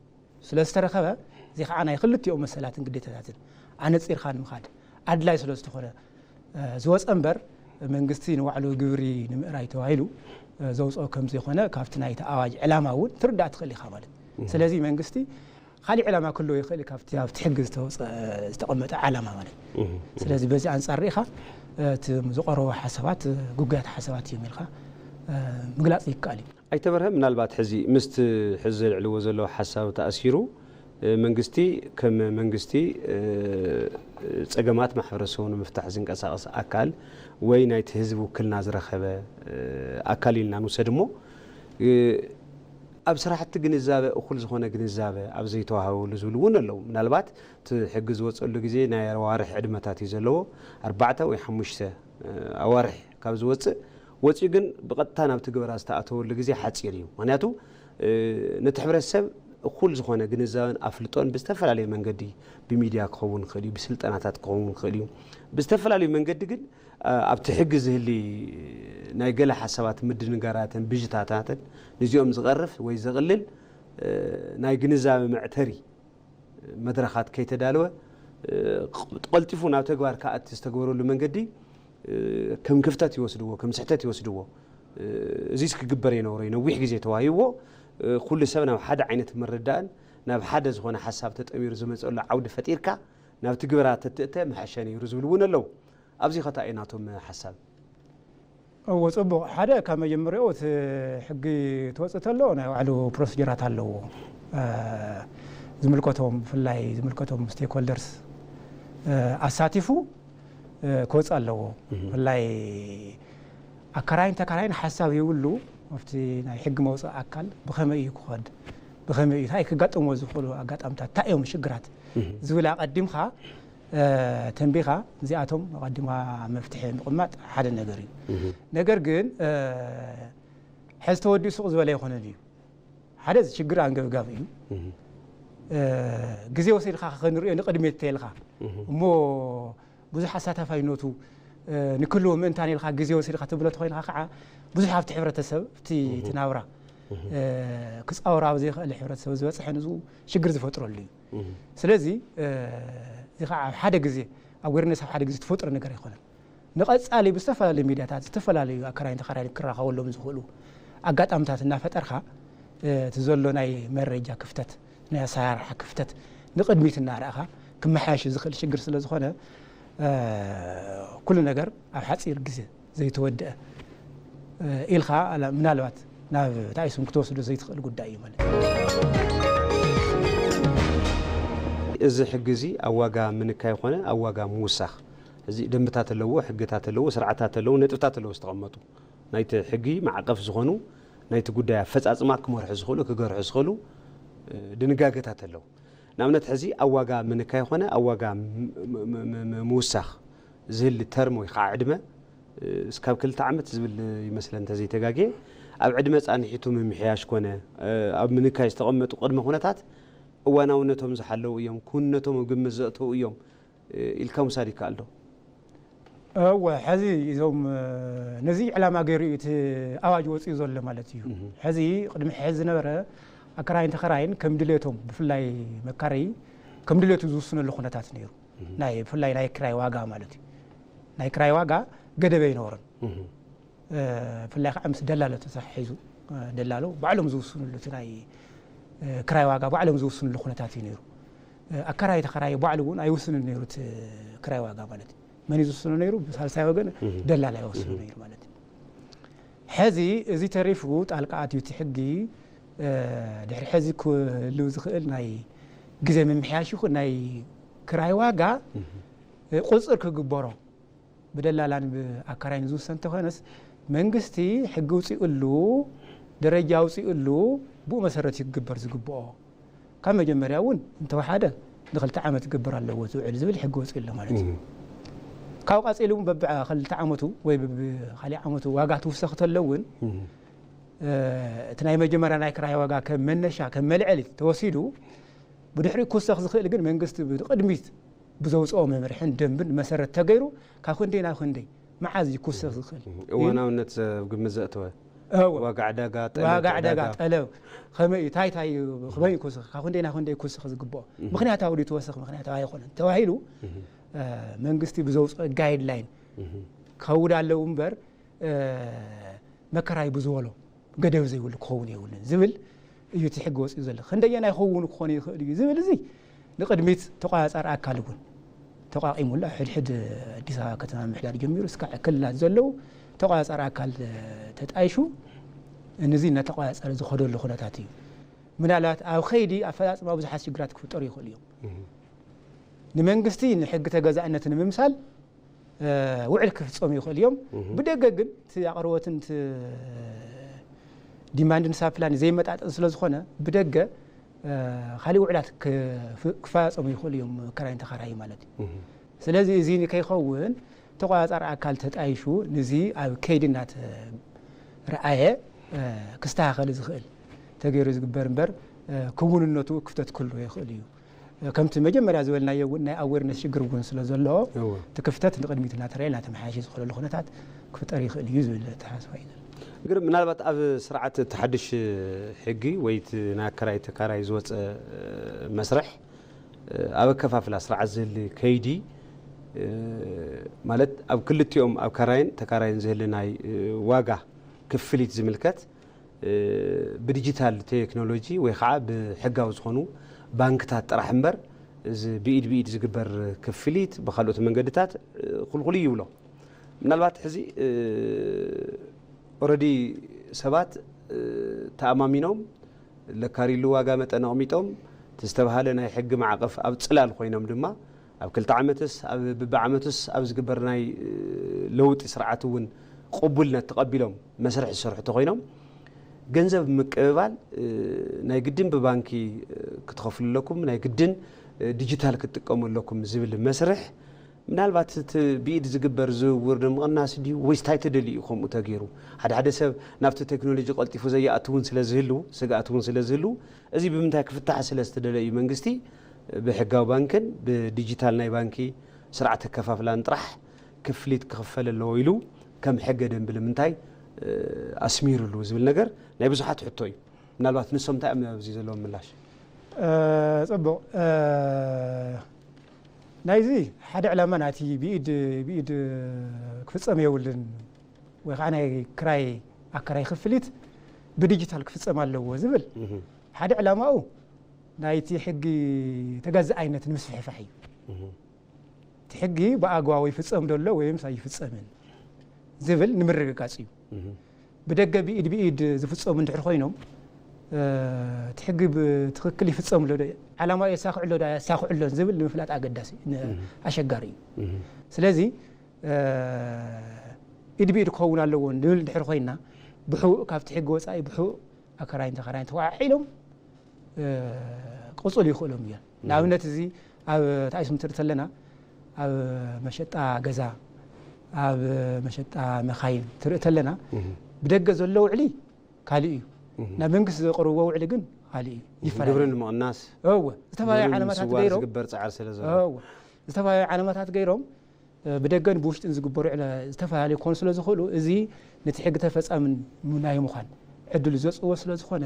ስለ ዝተረኸበ እዚ ከዓ ናይ ክልቲኦም መሰላትን ግዴታታትን ኣነፂርካ ንምኻድ ኣድላይ ስለ ዝኾነ ዝወፀ እምበር መንግስቲ ንባዕሉ ግብሪ ንምእራይ ተባሂሉ ዘውፅኦ ከም ዘይኮነ ካብቲ ናይቲ ኣዋጅ ዕላማ እውን ትርዳእ ትኽእል ኢኻ ማለት እዩ። ስለዚ መንግስቲ ካሊእ ዕላማ ክህልዎ ይኽእል እዩ ካብቲ ኣብቲ ሕጊ ዝተወፀ ዝተቐመጠ ዓላማ ማለት እዩ። ስለዚ በዚ ኣንፃር ርኢኻ እቲ ዝቐረቡ ሓሳባት ግጉያት ሓሳባት እዮም ኢልካ ምግላፅ ይከኣል እዩ። ኣይተ በርሀ፣ ምናልባት ሕዚ ምስቲ ሕዚ ዘልዕልዎ ዘለዉ ሓሳብ ተኣሲሩ መንግስቲ ከም መንግስቲ ፀገማት ማሕበረሰቡ ንምፍታሕ ዝንቀሳቐስ ኣካል ወይ ናይቲ ህዝቢ ውክልና ዝረኸበ ኣካል ኢልና ንውሰድ እሞ ኣብ ስራሕቲ ግንዛበ እኹል ዝኾነ ግንዛበ ኣብ ዘይተዋህበሉ ዝብሉ እውን ኣለዉ። ምናልባት እቲ ሕጊ ዝወፀሉ ግዜ ናይ ኣዋርሕ ዕድመታት እዩ ዘለዎ። ኣርባዕተ ወይ ሓሙሽተ ኣዋርሕ ካብ ዝወፅእ ወፂኡ ግን ብቐጥታ ናብ ትግበራ ዝተኣተወሉ ግዜ ሓፂር እዩ። ምክንያቱ ነቲ ሕብረተሰብ እኹል ዝኾነ ግንዛበን ኣፍልጦን ብዝተፈላለየ መንገዲ ብሚድያ ክኸውን ይኽእል እዩ፣ ብስልጠናታት ክኸውን ይኽእል እዩ። ብዝተፈላለዩ መንገዲ ግን ኣብቲ ሕጊ ዝህሊ ናይ ገለ ሓሳባት ምድንጋራትን ብዥታታትን ንዚኦም ዝቐርፍ ወይ ዘቕልል ናይ ግንዛበ መዕተሪ መድረኻት ከይተዳለወ ቀልጢፉ ናብ ተግባር ክኣቲ ዝተገበረሉ መንገዲ ከም ክፍተት ይወስድዎ፣ ከም ስሕተት ይወስድዎ። እዚስ ክግበር የነበሮ እዩ። ነዊሕ ግዜ ተዋሂብዎ ኩሉ ሰብ ናብ ሓደ ዓይነት ምርዳእን ናብ ሓደ ዝኾነ ሓሳብ ተጠሚሩ ዝመፀሉ ዓውዲ ፈጢርካ ናብ ትግበራ ተትእተ ምሐሸ ነይሩ ዝብሉ እውን ኣለዉ። ኣብዚ ኸ እንታይ እዩ ናቶም ሓሳብ? እዎ፣ ፅቡቕ። ሓደ ካብ መጀመሪያኡ እቲ ሕጊ ትወፅእ ተሎ ናይ ባዕሉ ፕሮሲጀራት ኣለዎ። ዝምልከቶም ብፍላይ ዝምልከቶም ስቴክሆልደርስ ኣሳቲፉ ክወፅእ ኣለዎ። ብፍላይ ኣከራይን ተከራይን ሓሳብ ይብሉ ኣብቲ ናይ ሕጊ መውፅእ ኣካል ብኸመይ እዩ ክኸድ ብኸመይ እዩ እንታይ ክጋጥምዎ ዝኽእሉ ኣጋጣምታት እንታይ እዮም ሽግራት ዝብል ኣቐዲምካ ተንቢኻ እዚኣቶም ኣቐዲምካ መፍትሒ ምቕማጥ ሓደ ነገር እዩ። ነገር ግን ሕዚ ተወዲኡ ሱቕ ዝበለ ኣይኮነን እዩ። ሓደ እዚ ሽግር ኣንገብጋቢ እዩ። ግዜ ወሲድካ ክንሪኦ ንቕድሚት ተልካ እሞ ብዙሕ ኣሳታፋይነቱ ንክህልዎ ምእንታን ኢልካ ግዜ ወሲድካ ትብሎ ተኮይንካ ከዓ ብዙሕ ኣብቲ ሕብረተሰብ እቲ እቲ ናብራ ክፃወር ኣብ ዘይኽእል ሕብረተሰብ ዝበፅሐ ንዝኡ ሽግር ዝፈጥረሉ እዩ። ስለዚ እዚ ከዓ ኣብ ሓደ ግዜ ኣዌርነስ ኣብ ሓደ ግዜ ትፈጥሮ ነገር ኣይኮነን። ንቐፃሊ ብዝተፈላለዩ ሚድያታት ዝተፈላለዩ ኣከራይን ተኸራይን ክራኸበሎም ዝኽእሉ ኣጋጣምታት እናፈጠርካ እቲ ዘሎ ናይ መረጃ ክፍተት ናይ ኣሰራርሓ ክፍተት ንቕድሚት እናረእኻ ክመሓየሽ ዝኽእል ሽግር ስለ ዝኾነ ኩሉ ነገር ኣብ ሓፂር ግዜ ዘይተወደአ ኢልካ ምናልባት ናብ ታይሱን ክትወስዶ ዘይትኽእል ጉዳይ እዩ ማለት እዩ። እዚ ሕጊ እዚ ኣብ ዋጋ ምንካይ ኮነ ኣብ ዋጋ ምውሳኽ እዚ ደንብታት ኣለዎ፣ ሕግታት ኣለዎ፣ ስርዓታት ኣለዎ፣ ነጥብታት ኣለዎ ዝተቐመጡ። ናይቲ ሕጊ ማዕቐፍ ዝኾኑ፣ ናይቲ ጉዳይ ኣፈጻጽማ ክመርሑ ዝኽእሉ፣ ክገርሑ ዝኽእሉ፣ እ፣ ድንጋገታት ኣለዉ። ንኣብነት፣ ሕዚ ኣብ ዋጋ ምንካይ ኾነ ኣብ ዋጋ ም-፣ ም-፣ ም-፣ ም-፣ ምውሳኽ ዝህሊ ተርም ወይ ከዓ ዕድመ፣ እ፣ እስካብ ክልተ ዓመት ዝብል ይመስለ እንተዘይተጋግየ፣ ኣብ ዕድመ ጻንሒቱ ምምሕያሽ ኮነ፣ እ፣ ኣብ ምንካይ ዝተቐመጡ ቅድመ ኩነታት እዋናውነቶም ዝሓለዉ እዮም፣ ክውንነቶም ኣብ ግምት ዘእተዉ እዮም፣ እ፣ ኢልካ ምውሳድ ይከኣል ዶ? እወ፣ ሕዚ እዞም፣ እ፣ ነዚ ዕላማ ገይሩ እዩ እቲ ኣዋጅ ወፂኡ ዘሎ ማለት እዩ። እህ። ሕዚ ቅድሚ ሕዚ ዝነበረ ኣከራይን ተኸራይን ከም ድሌቶም፣ ብፍላይ መካረዪ ከም ድሌቱ ዝውስነሉ ኩነታት ነይሩ። እህ። ናይ፣ ብፍላይ ናይ ክራይ ዋጋ ማለት እዩ። ናይ ክራይ ዋጋ ገደብ ኣይነበሮን። እህ። እ፣ ብፍላይ ከዓ ምስ ደላሎ ተተሓሒዙ፣ እ፣ ደላሎ ባዕሎም ዝውስንሉ እቲ ናይ፣ እ፣ ክራይ ዋጋ ባዕሎም ዝውስንሉ ኩነታት እዩ ነይሩ። እ፣ ኣከራይ ተኸራይ ባዕሉ እውን ኣይውስንን ነይሩ እቲ ክራይ ዋጋ ማለት እዩ። መን እዩ ዝውስኖ ነይሩ? ብሳልሳይ ወገን እህ። ደላላ ይወስኖ እህ። ነይሩ ማለት እዩ። ሕዚ እዚ ተሪፉ ጣልቃ ኣትዩ እቲ ሕጊ፣ እ፣ ድሕሪ ሕዚ ክህልው ዝኽእል ናይ ግዜ ምምሕያሽ ይኹን ናይ ክራይ ዋጋ፣ እህ። እ፣ ቁፅፅር ክግበሮ ብደላላን ብኣከራይን ዝውሰን እንተኾነስ፣ መንግስቲ ሕጊ ኣውፂኡሉ፣ ደረጃ ኣውፂኡሉ፣ ብኡ መሰረት እዩ ክግበር ዝግብኦ። ካብ መጀመርያ እውን እንተወሓደ ንክልተ ዓመት ክግበር ኣለዎ ዝውዕል ዝብል ሕጊ ወፂኡ ኣሎ ማለት እዩ። እም። ካብኡ ቀፂሉ እውን በብክልተ ዓመቱ ወይ በብካሊእ ዓመቱ ዋጋ ትውሰኽ ተሎ እውን፣ እም። እ፣ እቲ ናይ መጀመርያ ናይ ክራይ ዋጋ ከም መነሻ፣ ከም መልዐሊ ተወሲዱ፣ ብድሕሪኡ ክውሰኽ ዝኽእል ግን መንግስቲ ብቅድሚት ብዘውፅኦ መምርሕን ደንብን መሰረት ተገይሩ፣ ካብ ክንደይ ናብ ክንደይ መዓዝ እዩ ክውሰኽ ዝኽእል? እም። እዋናውነት ኣብ ግምት ዘእተወ። እወ። ዋጋ ዕዳጋ፣ ጠለብ ዋጋ ዕዳጋ፣ ዕዳጋ። ጠለብ፣ ከመይ እዩ፣ ታይ ታይ እዩ፣ ከመይ እዩ ክውስኽ፣ ካብ ክንደይ ናብ ክንደይ ክውስኽ ዝግብኦ? እህ። ምኽንያታዊ ድዩ ትወስኽ፣ ምኽንያታዊ ኣይኮነን ተባሂሉ፣ እህ። እ፣ መንግስቲ ብዘውፅኦ ጋይድላይን እህ። ክኸውን ኣለዉ እምበር፣ እ፣ መከራይ ብዝበሎ ገደብ ዘይብሉ ክኸውን የብሉን ዝብል እዩ እቲ ሕጊ ወፂኡ ዘሎ። ክንደየናይ ክኸውን ክኾን ይኽእል እዩ ዝብል እዚ ንቅድሚት ተቋፃፃሪ ኣካል እውን ተቋቂሙሉ፣ ኣብ ሕድሕድ ኣዲስ ኣበባ ከተማ ምምሕዳር ጀሚሩ እስካዕ ክልላት ዘለዉ ተቋፃፃሪ ኣካል ተጣይሹ ንዚ እናተቋፃፀረ ዝኸደሉ ኩነታት እዩ። ምናልባት ኣብ ኸይዲ ኣፈፃፅማ ብዙሓት ሽግራት ክፍጠሩ ይኽእሉ እዮም። እህ። ንመንግስቲ ንሕጊ ተገዛእነት ንምምሳል፣ እ፣ ውዕል ክፍፀሙ ይኽእሉ እዮም። እህ። ብደገ ግን እቲ ኣቕርቦትን እቲ ዲማንድን ሳፕላይን ዘይመጣጠን ስለ ዝኾነ፣ ብደገ፣ እ፣ ካሊእ ውዕላት ክፍ-፣ ክፈፃፀሙ ይኽእሉ እዮም፣ ክራይን ተኻራይ ማለት እዩ። እህ። ስለዚ እዚ ንከይኸውን ተቋፃፃሪ ኣካል ተጣይሹ፣ ንዚ ኣብ ከይዲ እናተረኣየ፣ እ፣ ክስተኻኸል ዝኽእል ተገይሩ ዝግበር እምበር፣ እ፣ ክውንነቱ ክፍተት ክህልዎ ይኽእል እዩ። ከምቲ መጀመርያ ዝበልናዮ እውን ናይ ኣዌርነስ ሽግር እውን ስለ ዘሎ፣ እወ። እቲ ክፍተት ንቕድሚት እናተረኣየ እናተመሓየሸ ዝኸደሉ ኩነታት ክፍጠር ይኽእል እዩ ዝብል ኣተሓሳስባ እዩ ዘሎ። ግን ምናልባት ኣብ ስርዓት እቲ ሓድሽ ሕጊ ወይ እቲ ናይ ኣከራይ ተካራይ ዝወፀ መስርሕ፣ ኣብ ኣከፋፍላ ስርዓት ዝህሊ ከይዲ፣ ማለት ኣብ ክልቲኦም ኣብ ካራይን ተካራይን ዝህሊ ናይ ዋጋ ክፍሊት ዝምልከት፣ ብዲጂታል ቴክኖሎጂ ወይ ከዓ ብሕጋዊ ዝኾኑ ባንክታት ጥራሕ እምበር፣ እዚ ብኢድ ብኢድ ዝግበር ክፍሊት ብካልኦት መንገድታት ኩልኩል እዩ ይብሎ። ምናልባት ሕዚ ኦረዲ ሰባት ተኣማሚኖም ለካሪሉ ዋጋ መጠን ኣቕሚጦም፣ እቲ ዝተባሃለ ናይ ሕጊ ማዕቐፍ ኣብ ፅላል ኮይኖም ድማ፣ ኣብ ክልተ ዓመትስ፣ ኣብ ብብዓመቱስ ኣብ ዝግበር ናይ ለውጢ ስርዓት እውን ቅቡልነት ተቐቢሎም መስርሕ ዝሰርሑ ተኾይኖም፣ ገንዘብ ምቅብባል ናይ ግድን ብባንኪ ክትኸፍሉ ኣለኩም፣ ናይ ግድን ዲጂታል ክትጥቀሙ ኣለኩም ዝብል መስርሕ፣ ምናልባት እቲ ብኢድ ዝግበር ዝውውር ንምቕናስ ድዩ ወይስ እንታይ ተደልዩ እዩ ከምኡ ተገይሩ? ሓደ ሓደ ሰብ ናብቲ ቴክኖሎጂ ቀልጢፉ ዘይኣቱ እውን ስለ ዝህሉ፣ ስግኣት እውን ስለ ዝህሉ፣ እዚ ብምንታይ ክፍታሕ ስለ ዝተደለ እዩ መንግስቲ ብሕጋዊ ባንክን ብዲጂታል ናይ ባንኪ ስርዓት ኣከፋፍላን ጥራሕ ክፍሊት ክኽፈል ኣለዎ ኢሉ ከም ሕገ ደንቢ ንምንታይ ኣስሚሩሉ ዝብል ነገር ናይ ብዙሓት ሕቶ እዩ። ምናልባት ንሶም እንታይ እዮም ኣብዚ ዘለዎም ምላሽ? እ፣ ጽቡቕ። እ፣ ናይዚ ሓደ ዕላማ ናቲ ብኢድ፣ ብኢድ ክፍጸም የብሉን ወይ ከዓ ናይ ክራይ ኣከራይ ክፍሊት ብዲጂታል ክፍጸም ኣለዎ ዝብል እህ። ሓደ ዕላማኡ ናይቲ ሕጊ ተገዛኣይነት ንምስፍሕፋሕ እዩ። እህ። እቲ ሕጊ ብኣግባቡ ይፍጸም ዶ ኣሎ ወይምስ ኣይፍጸምን ዝብል ንምርግጋጽ እዩ። እህ። ብደገ ብኢድ ብኢድ ዝፍጸሙ እንድሕር ኮይኖም፣ እቲ ሕጊ ብትኽክል ይፍጸም ኣሎ ዶ፣ ዓላማ የሳኽዕ ኣሎ ዶ ኣየሳኽዕ ኣሎን ዝብል ንምፍላጥ ኣገዳሲ፣ ኣሸጋሪ እዩ። ስለዚ ኢድ ብኢድ ክኸውን ኣለዎ ንብል እንድሕር ኮይና፣ ብሕቡእ ካብቲ ሕጊ ወጻኢ ብሕቡእ ኣከራይን ተኸራይን ተወዓዒሎም ክቕጽሉ ይኽእሎም እዮም። ንኣብነት፣ እዚ ኣብ ታይሱም ትርኢ ተለና፣ ኣብ መሸጣ ገዛ፣ ኣብ መሸጣ መኻይን ትርኢ ተለና፣ ብደገ ዘሎ ውዕሊ ካልእ እዩ። ናብ መንግስቲ ዘቕርብዎ ውዕሊ ግን ካልእ እዩ። ይፈላለዩ። ግብሪ ንምቕናስ፣ እወ፣ ዝተፈላለዩ ግብሪ ዓለማታት ንምስዋር ገይሮም፣ ዝግበር ጻዕሪ ስለ ዘሎ። እወ፣ ዝተፈላለዩ ዓለማታት ገይሮም፣ ብደገን ብውሽጥን ዝግበሩ ዕለ-፣ ዝተፈላለዩ ክኾኑ ስለ ዝኽእሉ፣ እዚ ነቲ ሕጊ ተፈጻሚ ናይ ምዃን ዕድሉ ዘጽዎ ስለ ዝኾነ፣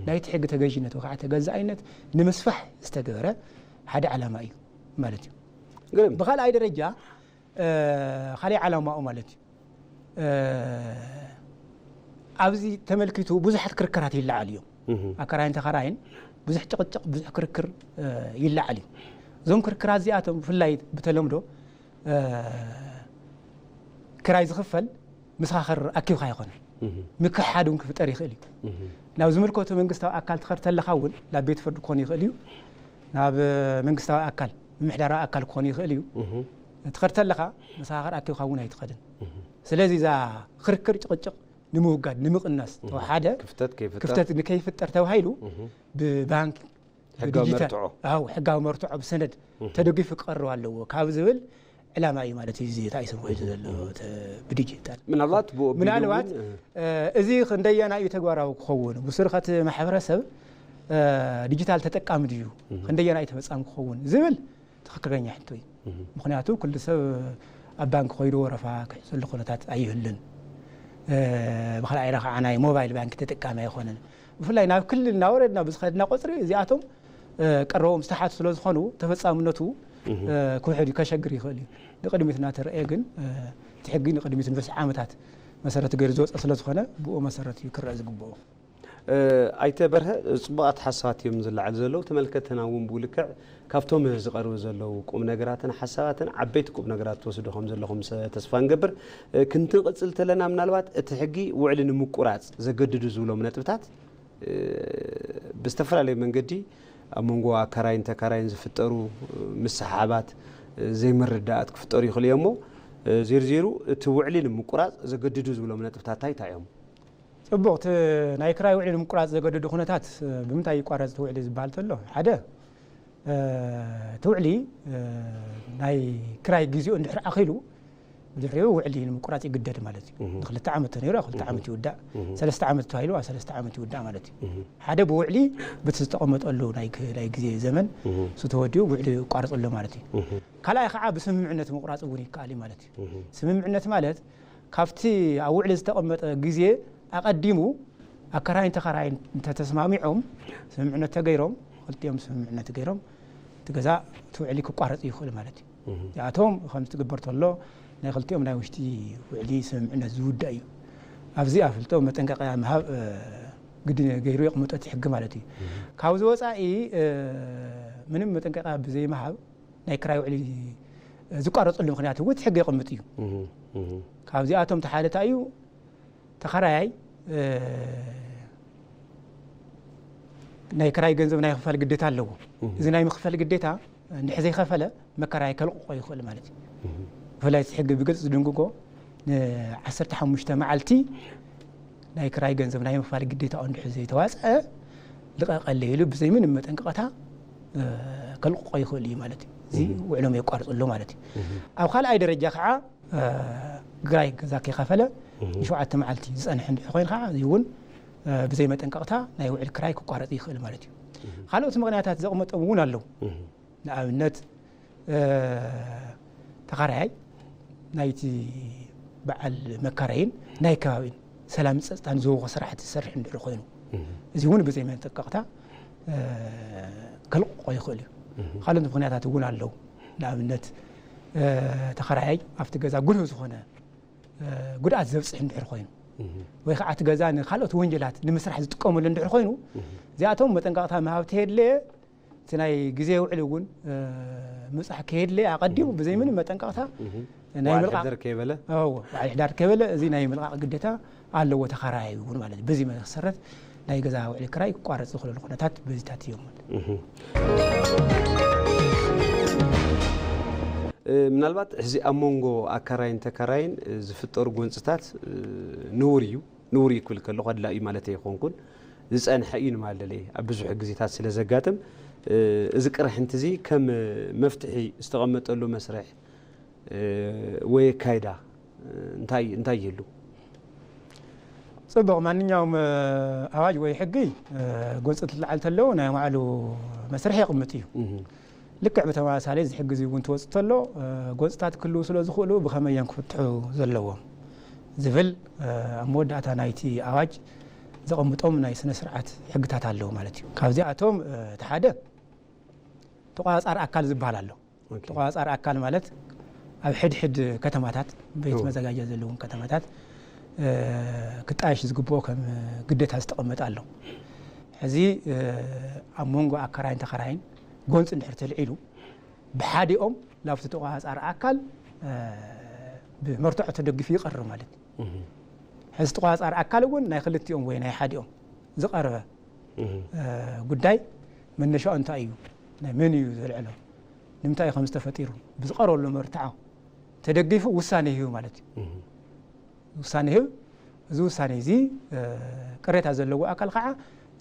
ናይቲ ሕጊ ተገዥነት ወይ ከዓ ተገዛኣይነት ንምስፋሕ ዝተገበረ ሓደ ዓላማ እዩ ማለት እዩ። ግርም። ብኻልኣይ ደረጃ፣ እ፣ ካልኣይ ዓላማኡ ማለት እዩ፣ እ፣ ኣብዚ ተመልኪቱ ብዙሓት ክርክራት ይለዓሉ እዮም። ኣከራይን ተኸራይን ብዙሕ ጭቕጭቕ፣ ብዙሕ ክርክር፣ እ፣ ይለዓል እዩ። እዞም ክርክራት እዚኣቶም ብፍላይ ብተለምዶ፣ እ፣ ክራይ ዝኽፈል ምሳኸር ኣኪብካ ኣይኮነን። ምክሕሓድ እውን ክፍጠር ይኽእል እዩ። ናብ ዝምልከቶ መንግስታዊ ኣካል ትኸድ ተለኻ እውን ናብ ቤት ፍርዲ ክኾን ይኽእል እዩ። ናብ መንግስታዊ ኣካል፣ ምምሕዳራዊ ኣካል ክኾን ይኽእል እዩ። ትኸድ ተለኻ ምሳኸር ኣኪብካ እውን ኣይትኸድን። ስለዚ እዛ ክርክር፣ ጭቕጭቕ ንምውጋድ፣ ንምቕናስ፣ ተወሓደ ክፍተት ከይፍጠር። ክፍተት ንከይፍጠር ተባሂሉ ብባንክ፣ ሕጋዊ ብዲጂታል፣ መርትዖ። ኣው፣ ሕጋዊ መርትዖ ብሰነድ ተደጊፉ ክቐርብ ኣለዎ ካብ ዝብል ዕላማ እዩ ማለት እዩ። እዚ ታይሱም ኮይኑ ዘሎ፣ ተ-፣ ብዲጂታል። ምናልባት ብኡ ኣቢሉ ምናልባት፣ እውን፣ እ፣ እዚ ክንደየናይ እዩ ተግባራዊ ክኸውን? ብስሩ ከቲ ማሕበረሰብ፣ እ፣ ዲጂታል ተጠቃሚ ድዩ? ክንደየናይ እዩ ተፈጻሚ ክኸውን ዝብል ትኽክለኛ ሕቶ እዩ። ምኽንያቱ ኩሉ ሰብ ኣብ ባንክ ኮይዱ ወረፋ ክሕዘሉ ኩነታት ኣይህሉን። እ፣ ብኻልኣይ ኢራ ከዓ ናይ ሞባይል ባንክ ተጠቃሚ ኣይኮነን። ብፍላይ ናብ ክልል እናወረድና ብዝኸድና ቁፅሪ እዚኣቶም፣ እ፣ ቀረቦም ዝተሓቱ ስለ ዝኾኑ ተፈጻምነቱ፣ እ፣ ክውሕድ እዩ፣ ከሸግር ይኽእል እዩ። ንቕድሚት እናተረእየ ግን፣ እ፣ እቲ ሕጊ ንቕድሚት ንብዝሒ ዓመታት መሰረት ገይሩ ዝወፀ ስለ ዝኾነ ብኡ መሰረት እዩ ክረአ ዝግብኦ። እ፣ ኣይተ በርሀ፣ ጽቡቓት ሓሳባት እዮም ዝለዓሉ ዘለዉ። ተመልከትና እውን ብኡ ልክዕ ካብቶም ዝቐርቡ ዘለዉ ቁም ነገራትን ሓሳባትን ዓበይቲ ቁም ነገራት ትወስዱ ከም ዘለኹም ሰ-፣ ተስፋ ንገብር። እ፣ ክንትንቕጽል ተለና ምናልባት እቲ ሕጊ ውዕሊ ንምቁራጽ ዘገድዱ ዝብሎም ነጥብታት፣ እ፣ ብዝተፈላለየ መንገዲ ኣብ መንጎ ኣከራይን ተከራይን ዝፍጠሩ፣ እ፣ ምስሕሓባት፣ እ፣ ዘይምርድዳኣት ክፍጠሩ ይኽእሉ እዮም እሞ፣ እ፣ ዜርዜሩ እቲ ውዕሊ ንምቁራጽ ዘገድዱ ዝብሎም ነጥብታት እንታይ እንታይ እዮም? ጽቡቕ፣ እቲ ናይ ክራይ ውዕሊ ንምቁራጽ ዘገድዱ ኩነታት፣ እ፣ ብምንታይ ይቋረጽ እቲ ውዕሊ ዝበሃል ተሎ፣ ሓደ፣ እ፣ እቲ ውዕሊ፣ እ፣ ናይ ክራይ ግዜኡ እንድሕር ኣኺሉ፣ ብድሕሪኡ ውዕሊ ንምቁራጽ ይግደድ ማለት እዩ። እህ። ንክልተ ዓመት ተነይሩ፣ ኣብ ክልተ እህ። ዓመት ይውዳእ። እህ። ሰለስተ ዓመት ተባሂሉ፣ ኣብ ሰለስተ ዓመት ይውዳእ ማለት እዩ። እህ። ሓደ ብውዕሊ በቲ ዝተቐመጠሉ ናይ ግ-፣ ናይ ግዜ ዘመን እህ። እሱ ተወዲኡ ውዕሊ ይቋረጽ ኣሎ ማለት እዩ። እህ። ካልኣይ ከዓ ብስምምዕነት ምቁራጽ እውን ይከኣል እዩ ማለት እዩ። እህ። ስምምዕነት ማለት ካብቲ ኣብ ውዕሊ ዝተቐመጠ ግዜ ኣቐዲሙ ኣከራይን ተኸራይን እንተተስማሚዖም፣ ስምምዕነት ተገይሮም፣ ክልቲኦም ስምምዕነት ገይሮም፣ እቲ ገዛ እቲ ውዕሊ ክቋረጽ ይኽእል ማለት እዩ። እህ። እዚኣቶም ከም ዝትግበር ተሎ ናይ ክልቲኦም ናይ ውሽጢ ውዕሊ ስምምዕነት ዝውዳእ እዩ። ኣብዚ ኣፍልጦ መጠንቀቕያ ምሃብ፣ እ፣ ግድን ገይሩ የቕምጦ እቲ ሕጊ ማለት እዩ። እህ። ካብዚ ወጻኢ፣ እ፣ ምንም መጠንቀቕያ ብዘይምሃብ ናይ ክራይ ውዕሊ ዝቋረጸሉ ምኽንያት እውን እቲ ሕጊ የቕምጥ እዩ። እህ፣ እህ። ካብዚኣቶም እቲ ሓደ እንታይ እዩ? ተኸራያይ፣ እ፣ ናይ ክራይ ገንዘብ ናይ ክፋል ግዴታ ኣለዎ። እህ። እዚ ናይ ምኽፋል ግዴታ እንድሕር ዘይኸፈለ መከራይ ከልቕቆ ይኽእል ማለት እዩ። እህ። ብፍላይ እቲ ሕጊ ብግልፂ ዝድንግጎ ንዓሰርተ ሓሙሽተ መዓልቲ ናይ ክራይ ገንዘብ ናይ ምኽፋል ግዴታ እንድሕር ዘይተዋፅአ ልቐቀለይ ኢሉ ብዘይ ምንም መጠንቀቕታ፣ እ፣ ከልቕቆ ይኽእል እዩ ማለት እዩ። እዚ እህ። ውዕሎም የቋርፅሎ ማለት እዩ። እህ። ኣብ ካልኣይ ደረጃ ከዓ፣ እ፣ ክራይ ገዛ ከይኸፈለ እህ። ንሸውዓተ መዓልቲ ዝፀንሕ እንድሕር ኮይኑ ከዓ እዚ እውን፣ እ፣ ብዘይ መጠንቀቕታ ናይ ውዕል ክራይ ክቋረፅ ይኽእል ማለት እዩ። እህ። ካልኦት ምኽንያታት ዘቕመጦም እውን ኣለዉ። እህ። ንኣብነት፣ እ፣ ተኻራያይ ናይቲ በዓል መካረይን ናይ ከባቢን ሰላም ጸጥታን ዝህቦ ስራሕቲ ዝሰርሕ እንድሕር ኮይኑ፣ እህ። እዚ እውን ብዘይ መጠንቀቕታ፣ እ፣ ከልቕቆ ይኽእል እዩ። እህ። ካልኦት ምኽንያታት እውን ኣለዉ። ንኣብነት፣ እ፣ ተኻራያይ ኣብቲ ገዛ ጉልህ ዝኾነ፣ እ፣ ጉድኣት ዘብጽሕ እንድሕር ኮይኑ፣ እህ። ወይ ከዓ እቲ ገዛ ንኻልኦት ወንጀላት ንምስራሕ ዝጥቀመሉ እንድሕር ኮይኑ፣ እህ። እዚኣቶም መጠንቀቕታ ምሃብ ተየድለየ፣ እቲ ናይ ግዜ ውዕሊ እውን፣ እ፣ ምብጻሕ ከየድለየ ኣቐዲሙ ብዘይ ምንም መጠንቀቕታ እህ። ናይ በዓል ምልቃቕ፣ ሕደር ከይበለ? እዎ፣ በዓል ሕዳር ከይበለ እዚ ናይ ምልቃቕ ግዴታ ኣለዎ ተኻራያይ እውን ማለት እዩ። በዚ መሰረት ናይ ገዛ ውዕሊ ክራይ ክቋረጽ ዝኽእለሉ ኩነታት በዚታት እዮም። ምናልባት ሕዚ ኣብ መንጎ ኣካራይን ተካራይን ዝፍጠሩ ጎንፅታት ንውር እዩ። ንውር እዩ ክብል ከለኹ ኣድላዩ ማለት ኣይኮንኩን፣ ዝፀንሐ እዩ ንማለለ ኣብ ብዙሕ ግዜታት ስለ ዘጋጥም፣ እዚ ቅርሕንቲ እዚ ከም መፍትሒ ዝተቐመጠሉ መስርሕ ወይ ኣካይዳ እንታይ እንታይ ይህሉ? ጽቡቕ። ማንኛውም ኣዋጅ ወይ ሕጊ ጎንፂ ትለዓል ተለዉ ናይ ባዕሉ መስርሕ የቕምጥ እዩ። ልክዕ ብተመሳሳሊ እዚ ሕጊ እዚ እውን ትወፅእ ተሎ ጎንፅታት ክህልዉ ስለ ዝኽእሉ ብኸመይ እዮም ክፍትሑ ዘለዎም ዝብል ኣብ መወዳእታ ናይቲ ኣዋጅ ዘቐምጦም ናይ ስነ ስርዓት ሕግታት ኣለዉ ማለት እዩ። ካብዚኣቶም እቲ ሓደ ተቋፃሪ ኣካል ዝበሃል ኣሎ። ተቋፃሪ ኣካል ማለት ኣብ ሕድሕድ ከተማታት ቤት መዘጋጃ ዘለዎም ከተማታት ክጣየሽ ዝግብኦ ከም ግዴታ ዝተቐመጠ ኣሎ። ሕዚ ኣብ መንጎ ኣከራይን ተኸራይን ጎንፂ እንድሕር ተልዒሉ ብሓዲኦም ላብቲ ተቋፃሪ ኣካል ብመርትዖ ተደጊፉ ይቐርብ ማለት እዩ። ሕዚ ተቋፃሪ ኣካል እውን ናይ ክልቲኦም ወይ ናይ ሓዲኦም ዝቐረበ ጉዳይ መነሻኡ እንታይ እዩ፣ ናይ መን እዩ ዘልዕሎ፣ ንምንታይ እዩ ከም ዝተፈጢሩ ብዝቐረበሉ መርትዖ ተደጊፉ ውሳኔ ይህብ ማለት እዩ። ውሳኔ ይህብ። እዚ ውሳኔ እዚ ቅሬታ ዘለዎ ኣካል ከዓ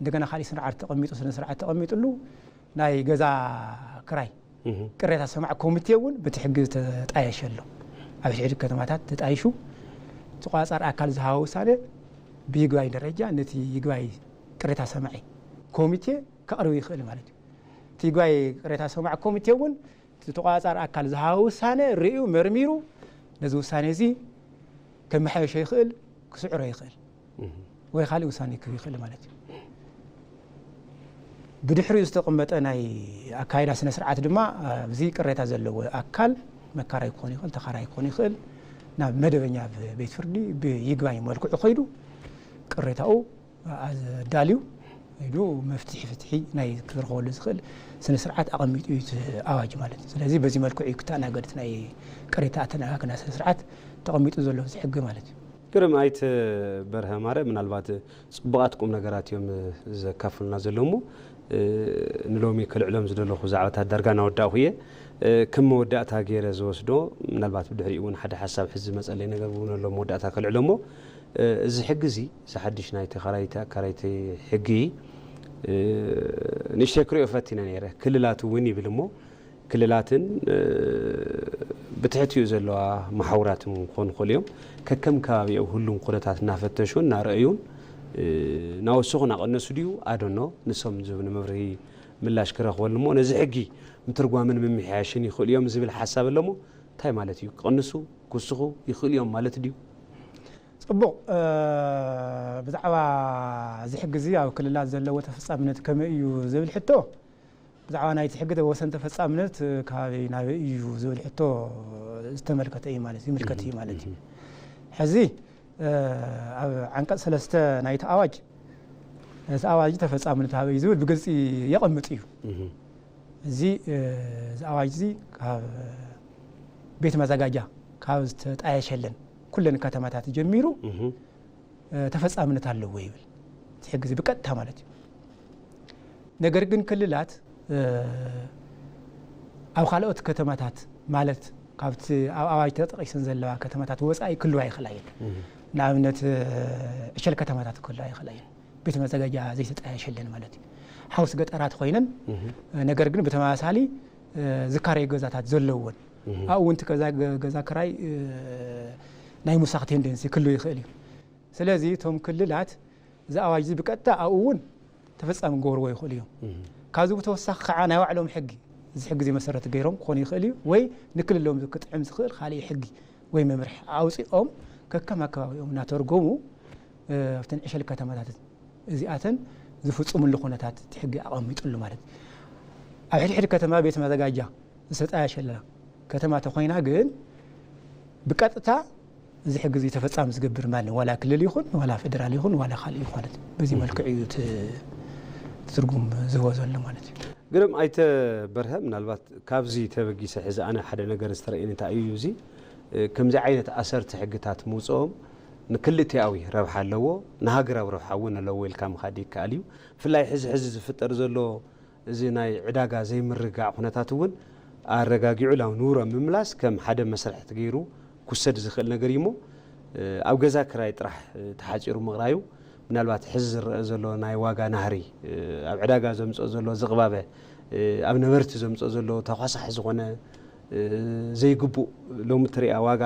እንደገና ካሊእ ስርዓት ተቐሚጡ፣ ስነ ስርዓት ተቐሚጥሉ ናይ ገዛ ክራይ ቅሬታ ሰማዕ ኮሚቴ እውን በቲ ሕጊ ዝተጣየሸ ኣሎ። ኣብ ሕድሕድ ከተማታት ተጣይሹ ተቋፃሪ ኣካል ዝሃቦ ውሳኔ ብይግባይ ደረጃ ነቲ ይግባይ ቅሬታ ሰማዒ ኮሚቴ ከቕርብ ይኽእል ማለት እዩ። እቲ ይግባይ ቅሬታ ሰማዕ ኮሚቴ እውን እቲ ተቋፃሪ ኣካል ዝሃቦ ውሳኔ ርእዩ መርሚሩ ነዚ ውሳኔ እዚ ከመሓየሾ ይኽእል፣ ክስዕሮ ይኽእል ወይ ካልእ ውሳኔ ክህብ ይኽእል ማለት እዩ። ብድሕሪኡ ዝተቐመጠ ናይ ኣካይዳ ስነ ስርዓት ድማ ኣብዚ ቅሬታ ዘለዎ ኣካል መካራይ ክኾን ይኽእል፣ ተኻራይ ክኾን ይኽእል፣ ናብ መደበኛ ቤት ፍርዲ ብይግባኝ መልክዑ ከይዱ ቅሬታኡ ኣዳልዩ ኢሉ መፍትሒ ፍትሒ ናይ ክረኽበሉ ዝኽእል ስነ ስርዓት ኣቐሚጡ እዩ እቲ ኣዋጅ ማለት እዩ። ስለዚ በዚ መልክዑ እዩ ክተኣናገድ እቲ ናይ ቅሬታ ኣተነካክና ስነ ስርዓት ተቐሚጡ ዘሎ እዚ ሕጊ ማለት እዩ። ግርም ኣይተ በርሀ ማረ፣ ምናልባት ፅቡቓት ቁም ነገራት እዮም ዘካፍሉና ዘሎ እሞ ንሎሚ ከልዕሎም ዝደለኹ ዛዕባታት ዳርጋ እናወዳእኹ እየ። ከም መወዳእታ ገይረ ዝወስዶ ምናልባት ብድሕሪኡ እውን ሓደ ሓሳብ ሕዚ ዝመፀለይ ነገር እውን ኣሎ መወዳእታ ከልዕሎ እሞ እዚ ሕጊ እዚ እዚ ሓድሽ ናይ ተኻራይቲ ኣካራይቲ ሕጊ ንእሽተይ ክሪኦ ፈቲነ ነይረ። ክልላት እውን ይብል እሞ ክልላትን ብትሕቲኡ ዘለዋ መሓውራትን ክኾኑ ይኽእሉ እዮም። ከከም ከባቢኦም ህሉን ኩነታት እናፈተሹን እናረኣዩን እናወሰኹ እናቐነሱ ድዩ ኣደኖ ንሶም ዝህብኒ መብርሂ ምላሽ ክረኽበሉ እሞ ነዚ ሕጊ ምትርጓምን ምምሕያሽን ይኽእሉ እዮም ዝብል ሓሳብ ኣሎ እሞ እንታይ ማለት እዩ? ክቕንሱ ክውስኹ ይኽእሉ እዮም ማለት ድዩ? ጽቡቕ። ብዛዕባ እዚ ሕጊ እዚ ኣብ ክልላት ዘለዎ ተፈጻምነት ከመይ እዩ ዝብል ሕቶ ብዛዕባ ናይቲ ሕጊ ወሰን ተፈጻምነት ካበይ ናበይ እዩ ዝብል ሕቶ ዝተመልከተ እዩ ማለት ይምልከት እዩ ማለት እዩ። ሕዚ ኣብ ዓንቀጽ ሰለስተ ናይቲ ኣዋጅ እዚ ኣዋጅ ተፈጻምነት ኣበይ እዩ ዝብል ብግልጺ የቐምጥ እዩ። እዚ እዚ ኣዋጅ እዚ ካብ ቤት መዘጋጃ ካብ ዝተጣየሸለን ኩለን ከተማታት ጀሚሩ ተፈጻምነት ኣለዎ ይብል እቲ ሕጊ እዚ ብቀጥታ ማለት እዩ። ነገር ግን ክልላት ኣብ ካልኦት ከተማታት ማለት ካብቲ ኣብ ኣዋጅ ተጠቒሰን ዘለዋ ከተማታት ወፃኢ ክህልዋ ይኽእላ እየን። ንኣብነት ዕሸል ከተማታት ክህልዋ ይኽእላ እየን። ቤት መዘጋጃ ዘይተጣየሸለን ማለት እዩ። ሓውስ ገጠራት ኮይነን ነገር ግን ብተመሳሳሊ ዝካረዩ ገዛታት ዘለወን ኣብኡ እውን እቲ ገዛ ክራይ ናይ ምውሳኽ ቴንደንሲ ክህልው ይኽእል እዩ። ስለዚ እቶም ክልላት እዚ ኣዋጅ እዚ ብቀጥታ ኣብኡ እውን ተፈጻሚ ክገብርዎ ይኽእሉ እዮም። ካብዚ ብተወሳኺ ከዓ ናይ ባዕሎም ሕጊ እዚ ሕጊ እዚ መሰረት ገይሮም ክኾኑ ይኽእል እዩ ወይ ንክልሎም ክጥዕም ዝኽእል ካሊእ ሕጊ ወይ መምርሒ ኣውፂኦም ከከም ኣከባቢኦም እናተርጎሙ ኣብተን ዕሸል ከተማታት እዚኣተን ዝፍፅምሉ ኩነታት እቲ ሕጊ ኣቐሚጥሉ ማለት እዩ። ኣብ ሕድሕድ ከተማ ቤት መዘጋጃ ዝተጣየሸላ ከተማ ተኾይና ግን ብቀጥታ እዚ ሕጊ እዚ ተፈፃሚ ዝገብር ማን ዋላ ክልል ይኹን ዋላ ፌደራል ይኹን ዋላ ካልእ ይኹን ማለት እዩ። በዚ መልክዕ እዩ እቲ ትርጉም ዝህቦ ዘሎ ማለት እዩ። ግርም ኣይተ በርሀ፣ ምናልባት ካብዚ ተበጊሰ ሕዚ ኣነ ሓደ ነገር ዝተረእየኒ እንታይ እዩ እዚ ከምዚ ዓይነት ኣሰርቲ ሕግታት ምውፅኦም ንክልቲኣዊ ረብሓ ኣለዎ፣ ንሃገራዊ ረብሓ እውን ኣለዎ ኢልካ ምኻድ ይከኣል እዩ። ብፍላይ ሕዚ ሕዚ ዝፍጠር ዘሎ እዚ ናይ ዕዳጋ ዘይምርግጋዕ ኩነታት እውን ኣረጋጊዑ ናብ ንቡሮ ምምላስ ከም ሓደ መስርሕ ገይሩ ክውሰድ ዝኽእል ነገር እዩ እሞ፣ ኣብ ገዛ ክራይ ጥራሕ ተሓጺሩ ምቕራዩ፣ ምናልባት ሕዚ ዝረአ ዘሎ ናይ ዋጋ ናህሪ ኣብ ዕዳጋ ዘምጽኦ ዘሎ ዝቕባበ፣ ኣብ ነበርቲ ዘምጽኦ ዘሎ ተኳሳሒ ዝኾነ ዘይግቡእ፣ ሎሚ እትሪኣ ዋጋ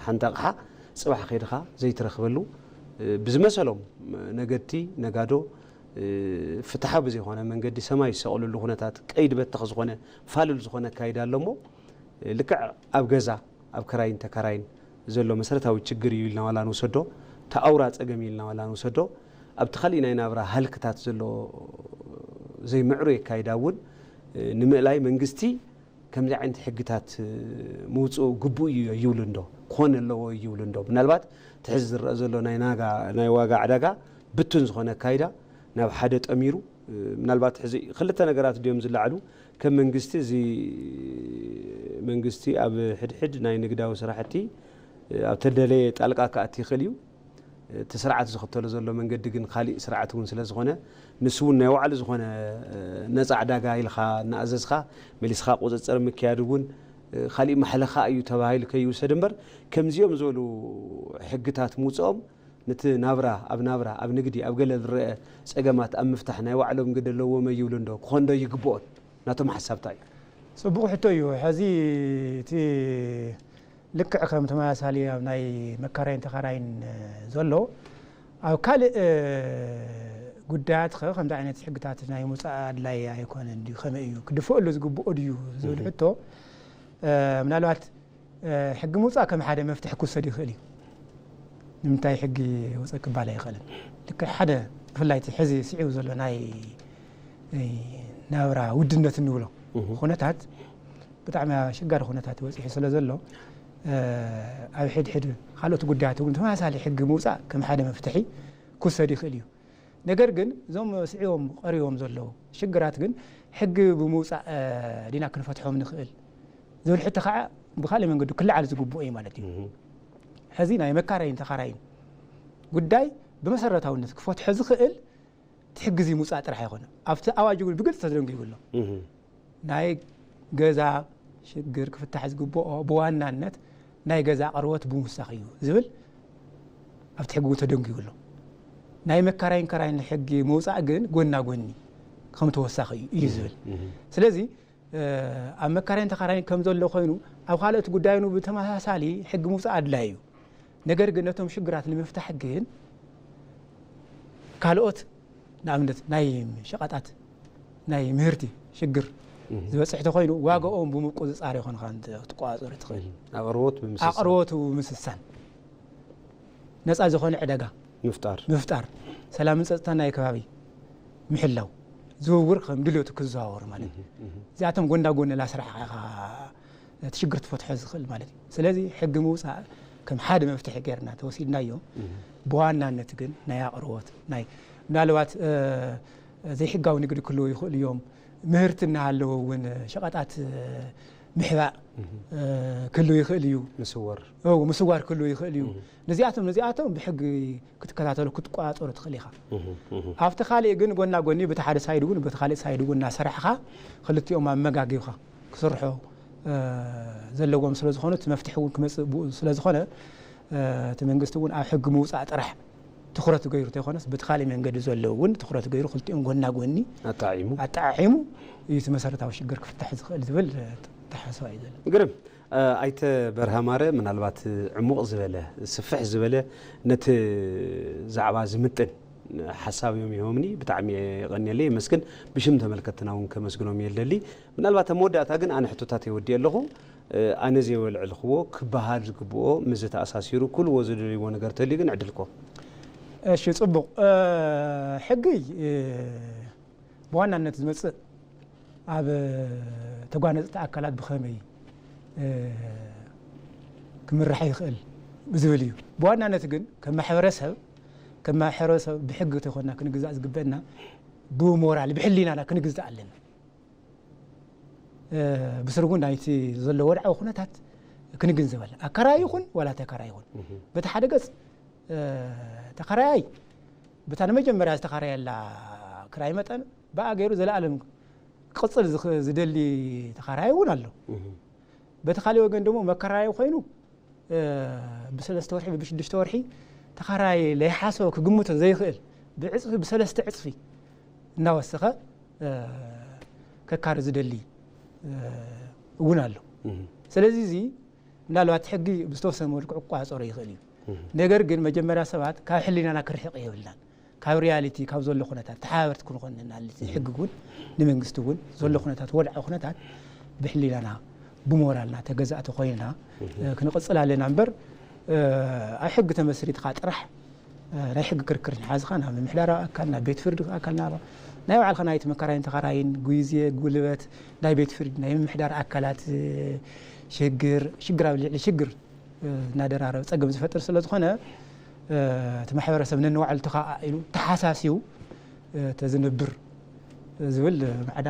ሓንቲ ኣቕሓ ጽባሕ ከይድኻ ዘይትረኽበሉ፣ ብዝመሰሎም ነገድቲ፣ ነጋዶ፣ ፍትሓዊ ብዘይኮነ መንገዲ ሰማይ ዝሰቕልሉ ኩነታት፣ ቀይዲ በተኽ ዝኾነ፣ ፋሉል ዝኾነ ኣካይዳ ኣሎ እሞ፣ ልክዕ ኣብ ገዛ፣ ኣብ ክራይን ተካራይን ዘሎ መሰረታዊ ችግር እዩ ኢልና ዋላ ንውሰዶ፣ እቲ ኣውራ ጸገም እዩ ኢልና ዋላ ንውሰዶ፣ ኣብቲ ካሊእ ናይ ናብራ ሃልክታት ዘሎ ዘይምዕሩይ ኣካይዳ እውን ንምእላይ መንግስቲ ከምዚ ዓይነት ሕግታት ምውፅኡ ግቡእ እዩ ይብሉ እንዶ? ክኾን ኣለዎ ይብሉ እንዶ? ምናልባት እቲ ሕዚ ዝረአ ዘሎ ናይ ናጋ-፣ ናይ ዋጋ ዕዳጋ ብትን ዝኾነ ኣካይዳ ናብ ሓደ ጠሚሩ፣ ምናልባት ሕዚ ክልተ ነገራት ድዮም ዝለዓሉ? ከም መንግስቲ እዚ መንግስቲ ኣብ ሕድሕድ ናይ ንግዳዊ ስራሕቲ ኣብ ተደለየ ጣልቃ ክኣቲ ይኽእል እዩ። እቲ ስርዓት ዝኽተሎ ዘሎ መንገዲ ግን ካሊእ ስርዓት እውን ስለ ዝኾነ፣ ንሱ እውን ናይ ባዕሉ ዝኾነ ነፃ ዕዳጋ ኢልኻ እናኣዘዝኻ መሊስኻ ቁፅፅር ምክያድ እውን ካሊእ ማሕለኻ እዩ ተባሂሉ ከይውሰድ እምበር፣ ከምዚኦም ዝበሉ ሕግታት ምውፅኦም ነቲ ናብራ፣ ኣብ ናብራ፣ ኣብ ንግዲ፣ ኣብ ገለ ዝረአ ፀገማት ኣብ ምፍታሕ ናይ ባዕሎም ግደ ኣለዎም ይብሉ እንዶ? ክኾን ዶ ይግብኦን? ናቶም ሓሳብ እንታይ እዩ? ፅቡቕ ሕቶ እዩ። ሕዚ እቲ ልክዕ ከም ተመሳሳሊ ኣብ ናይ መካራይን ተኻራይን ዘሎ፣ ኣብ ካልእ ጉዳያት ኸ ከምዚ ዓይነት ሕግታት ናይ ምውፃእ ኣድላይ ኣይኮነን ድዩ? ከመይ እዩ? ክድፈአሉ ዝግብኦ ድዩ? ዝብል ሕቶ፣ ምናልባት ሕጊ ምውፃእ ከም ሓደ መፍትሒ ክውሰድ ይኽእል እዩ። ንምንታይ ሕጊ ውፅእ ክባል ኣይኽእልን? ልክዕ ሓደ፣ ብፍላይ እቲ ሕዚ ስዒቡ ዘሎ ናይ ናብራ ውድነት እንብሎ ኩነታት፣ ብጣዕሚ ኣሸጋሪ ኩነታት በፂሑ ስለ ዘሎ፣ ኣብ ሕድሕድ ካልኦት ጉዳያት እውን ተመሳሳሊ ሕጊ ምውፃእ ከም ሓደ መፍትሒ ክውሰድ ይኽእል እዩ። ነገር ግን እዞም ስዒቦም ቀሪቦም ዘለዉ ሽግራት ግን ሕጊ ብምውፃእ ዲና ክንፈትሖም ንኽእል ዝብል ሕቶ ከዓ ብካሊእ መንገዱ ክለዓል ዝግብኦ እዩ ማለት እዩ። ሕዚ ናይ መካረይን ተኻራይን ጉዳይ ብመሰረታውነት ክፈትሖ ዝኽእል እቲ ሕጊ እዚ ምውፃእ ጥራሕ ኣይኮነ። ኣብቲ ኣዋጅ እውን ብግልፂ ተደንጊጉ ኣሎ። ናይ ገዛ ሽግር ክፍታሕ ዝግብኦ ብዋናነት ናይ ገዛ ኣቕርቦት ብምውሳኽ እዩ ዝብል ኣብቲ ሕጊ እውን ተደንጊጉ ኣሎ። ናይ መካራይን ከራይን ሕጊ ምውፃእ ግን ጎና ጎኒ ከም ተወሳኺ እዩ ዝብል። ስለዚ ኣብ መካራይን ተኻራይን ከም ዘሎ ኮይኑ ኣብ ካልኦት ጉዳይኑ ብተመሳሳሊ ሕጊ ምውፃእ ኣድላይ እዩ። ነገር ግን ነቶም ሽግራት ንምፍታሕ ግን ካልኦት ንኣብነት ናይ ሸቐጣት ናይ ምህርቲ ሽግር ዝበፅሕ ተኮይኑ ዋጋኦም ብምቁፅፃር ይኾንካ ክትቆፃፀሩ ትኽእል። ኣቕርቦት ብምስሳን። ኣቕርቦቱ ምስሳን፣ ነፃ ዝኾነ ዕዳጋ ምፍጣር። ምፍጣር፣ ሰላምን ፀጥታን ናይ ከባቢ ምሕላው፣ ዝውውር ከም ድልዮቱ ክዘዋወር ማለት እዩ። እዚኣቶም ጎንዳ ጎን ላስራሕ ኢኻ እቲ ሽግር ትፈትሖ ዝኽእል ማለት እዩ። ስለዚ ሕጊ ምውፃእ ከም ሓደ መፍትሒ ጌርና ተወሲድናዮ። ብዋናነት ግን ናይ ኣቕርቦት ናይ ምናልባት ዘይሕጋዊ ንግዲ ክህልዉ ይኽእሉ እዮም። ምህርቲ እናሃለወ እውን ሸቐጣት ምሕባእ ክህልው ይኽእል እዩ። ምስወር። እው፣ ምስዋር ክህልው ይኽእል እዩ። ነዚኣቶም ነዚኣቶም ብሕጊ ክትከታተሎ ክትቆፃፀሮ ትኽእል ኢኻ። ኣብቲ ካሊእ ግን ጎና ጎኒ በቲ ሓደ ሳይድ እውን በቲ ካሊእ ሳይድ እውን እናሰራሕኻ ክልቲኦም ኣመጋጊብኻ ክስርሑ ዘለዎም ስለ ዝኾኑ እቲ መፍትሒ እውን ክመፅእ ብኡ ስለ ዝኾነ እቲ መንግስቲ እውን ኣብ ሕጊ ምውፃእ ጥራሕ ትኹረት ገይሩ ተይኮነስ በቲ ካሊእ መንገዲ ዘለዉ እውን ትኹረት ገይሩ ክልቲኦም ጎና ጎኒ ኣጣዒሙ ኣጣዓዒሙ እዩ እቲ መሰረታዊ ሽግር ክፍታሕ ዝኽእል ዝብል ተሓስባ እዩ ዘሎ። ግርም። ኣይተ በርሃ ማረ፣ ምናልባት ዕሙቕ ዝበለ ስፍሕ ዝበለ ነቲ ዛዕባ ዝምጥን ሓሳብ እዮም ይህቦምኒ። ብጣዕሚ የቐንየለይ፣ የመስግን። ብሽም ተመልከትና እውን ከመስግኖም እየ ልደሊ። ምናልባት ኣብ መወዳእታ ግን ኣነ ሕቶታት የወዲእ ኣለኹ። ኣነ ዘየወልዕልኽዎ ክበሃል ዝግብኦ፣ ምስዚ ተኣሳሲሩ ክብልዎ ዝደልይዎ ነገር ተልዩ ግን ዕድልኮ። እሺ፣ ፅቡቕ። ሕጊ ብዋናነት ዝመፅእ ኣብ ተጓነፅቲ ኣካላት ብኸመይ ክምራሕ ይኽእል ዝብል እዩ። ብዋናነት ግን ከም ማሕበረሰብ፣ ከም ማሕበረሰብ ብሕጊ ተኾና ክንግዛእ ዝግበአና ብሞራል ብሕሊናና ክንግዛእ ኣለና። ብስርጉ ናይቲ ዘሎ ወድዓዊ ኩነታት ክንግንዘበል ኣከራይ ይኹን ዋላ ተከራይ ይኹን በቲ ሓደ ገፅ ተኻራያይ ብታ ንመጀመርያ ዝተኻረየላ ክራይ መጠን ብኣ ገይሩ ዘለኣለም ክቕፅል ዝደሊ ተኻራያይ እውን ኣሎ። በቲ ካልእ ወገን ደሞ መከራያይ ኮይኑ ብሰለስተ ወርሒ ብሽዱሽተ ወርሒ ተኻራይ ለይሓሰቦ ክግምቶ ዘይኽእል ብዕፅፊ ብሰለስተ ዕፅፊ እናወሰኸ ከካሪ ዝደሊ እውን ኣሎ። ስለዚ እዚ ምናልባት ሕጊ ብዝተወሰነ መልክዑ ክቋፀሮ ይኽእል እዩ። ነገር ግን መጀመርያ ሰባት ካብ ሕሊናና ክርሕቕ የብልናን። ካብ ሪያሊቲ ካብ ዘሎ ኩነታት ተሓባበርቲ ክንኾን ንናል ሕጊ እውን ንመንግስቲ እውን ዘሎ ኩነታት ወድዓዊ ኩነታት ብሕሊናና ብሞራልና ተገዛእቲ ኮይና ክንቕፅል ኣለና እምበር ኣብ ሕጊ ተመስሪትካ ጥራሕ ናይ ሕጊ ክርክር ንሓዝኻ ናብ ምምሕዳራዊ ኣካል ናብ ቤት ፍርዲ ኣካል ናብ ናይ ባዕልካ ናይቲ መከራይን ተኸራይን ግዜ ጉልበት ናይ ቤት ፍርዲ ናይ ምምሕዳር ኣካላት ሽግር ሽግር ኣብ ልዕሊ ሽግር እናደራረበ ፀገም ዝፈጥር ስለ ዝኾነ እቲ ማሕበረሰብ ነንባዕሉ ተኸኣኢሉ ተሓሳሲቡ ተዝነብር ዝብል ማዕዳ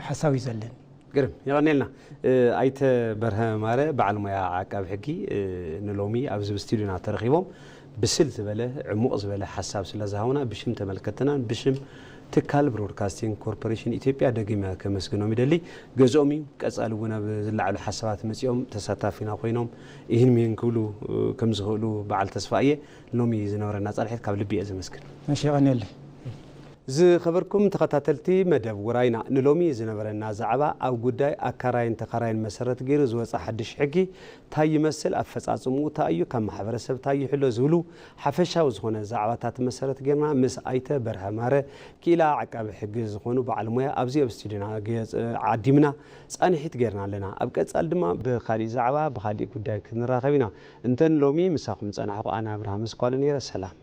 ሓሳብ እዩ ዘለኒ። ግርም የቐኔልና። ኣይተ በርሀ ማረ በዓል ሞያ ዓቃቢ ሕጊ ንሎሚ ኣብዚ ስቱዲዮና ተረኺቦም ብስል ዝበለ ዕሙቕ ዝበለ ሓሳብ ስለ ዝሃቡና ብሽም ተመልከትናን ብሽም ትካል ብሮድካስቲንግ ኮርፖሬሽን ኢትዮጵያ ደጊመ ከመስግኖም ይደሊ። ገዝኦም እዩ። ቀጻሊ እውን ኣብ ዝለዓሉ ሓሳባት መጺኦም ተሳታፊና ኮይኖም ይህን ሚህን ክብሉ ከም ዝኽእሉ በዓል ተስፋ እየ። ሎሚ ዝነበረና ጻንሒት ካብ ልቢ እየ ዘመስግን። እሺ፣ የቐንየለይ። ዝኸበርኩም ተኸታተልቲ መደብ ውራይና፣ ንሎሚ ዝነበረና ዛዕባ ኣብ ጉዳይ ኣካራይን ተኻራይን መሰረት ገይሩ ዝወፀ ሓድሽ ሕጊ ታይ ይመስል፣ ኣፈፃፅምኡ ታይ እዩ፣ ካብ ማሕበረሰብ ታይ ይሕሎ ዝብሉ ሓፈሻዊ ዝኾነ ዛዕባታት መሰረት ገይርና ምስ ኣይተ በርሀ ማረ ክኢላ ዓቃቢ ሕጊ ዝኾኑ በዓል ሞያ ኣብዚ ኣብ ስቱዲዮና ገ- ዓዲምና ፃንሒት ገይርና ኣለና። ኣብ ቀፃል ድማ ብካሊእ ዛዕባ ብካሊእ ጉዳይ ክንራኸብ ኢና። እንተን ሎሚ ምሳኹም ዝፀናሕኩ ኣነ ኣብርሃም እስኳሉ ነይረ። ሰላም።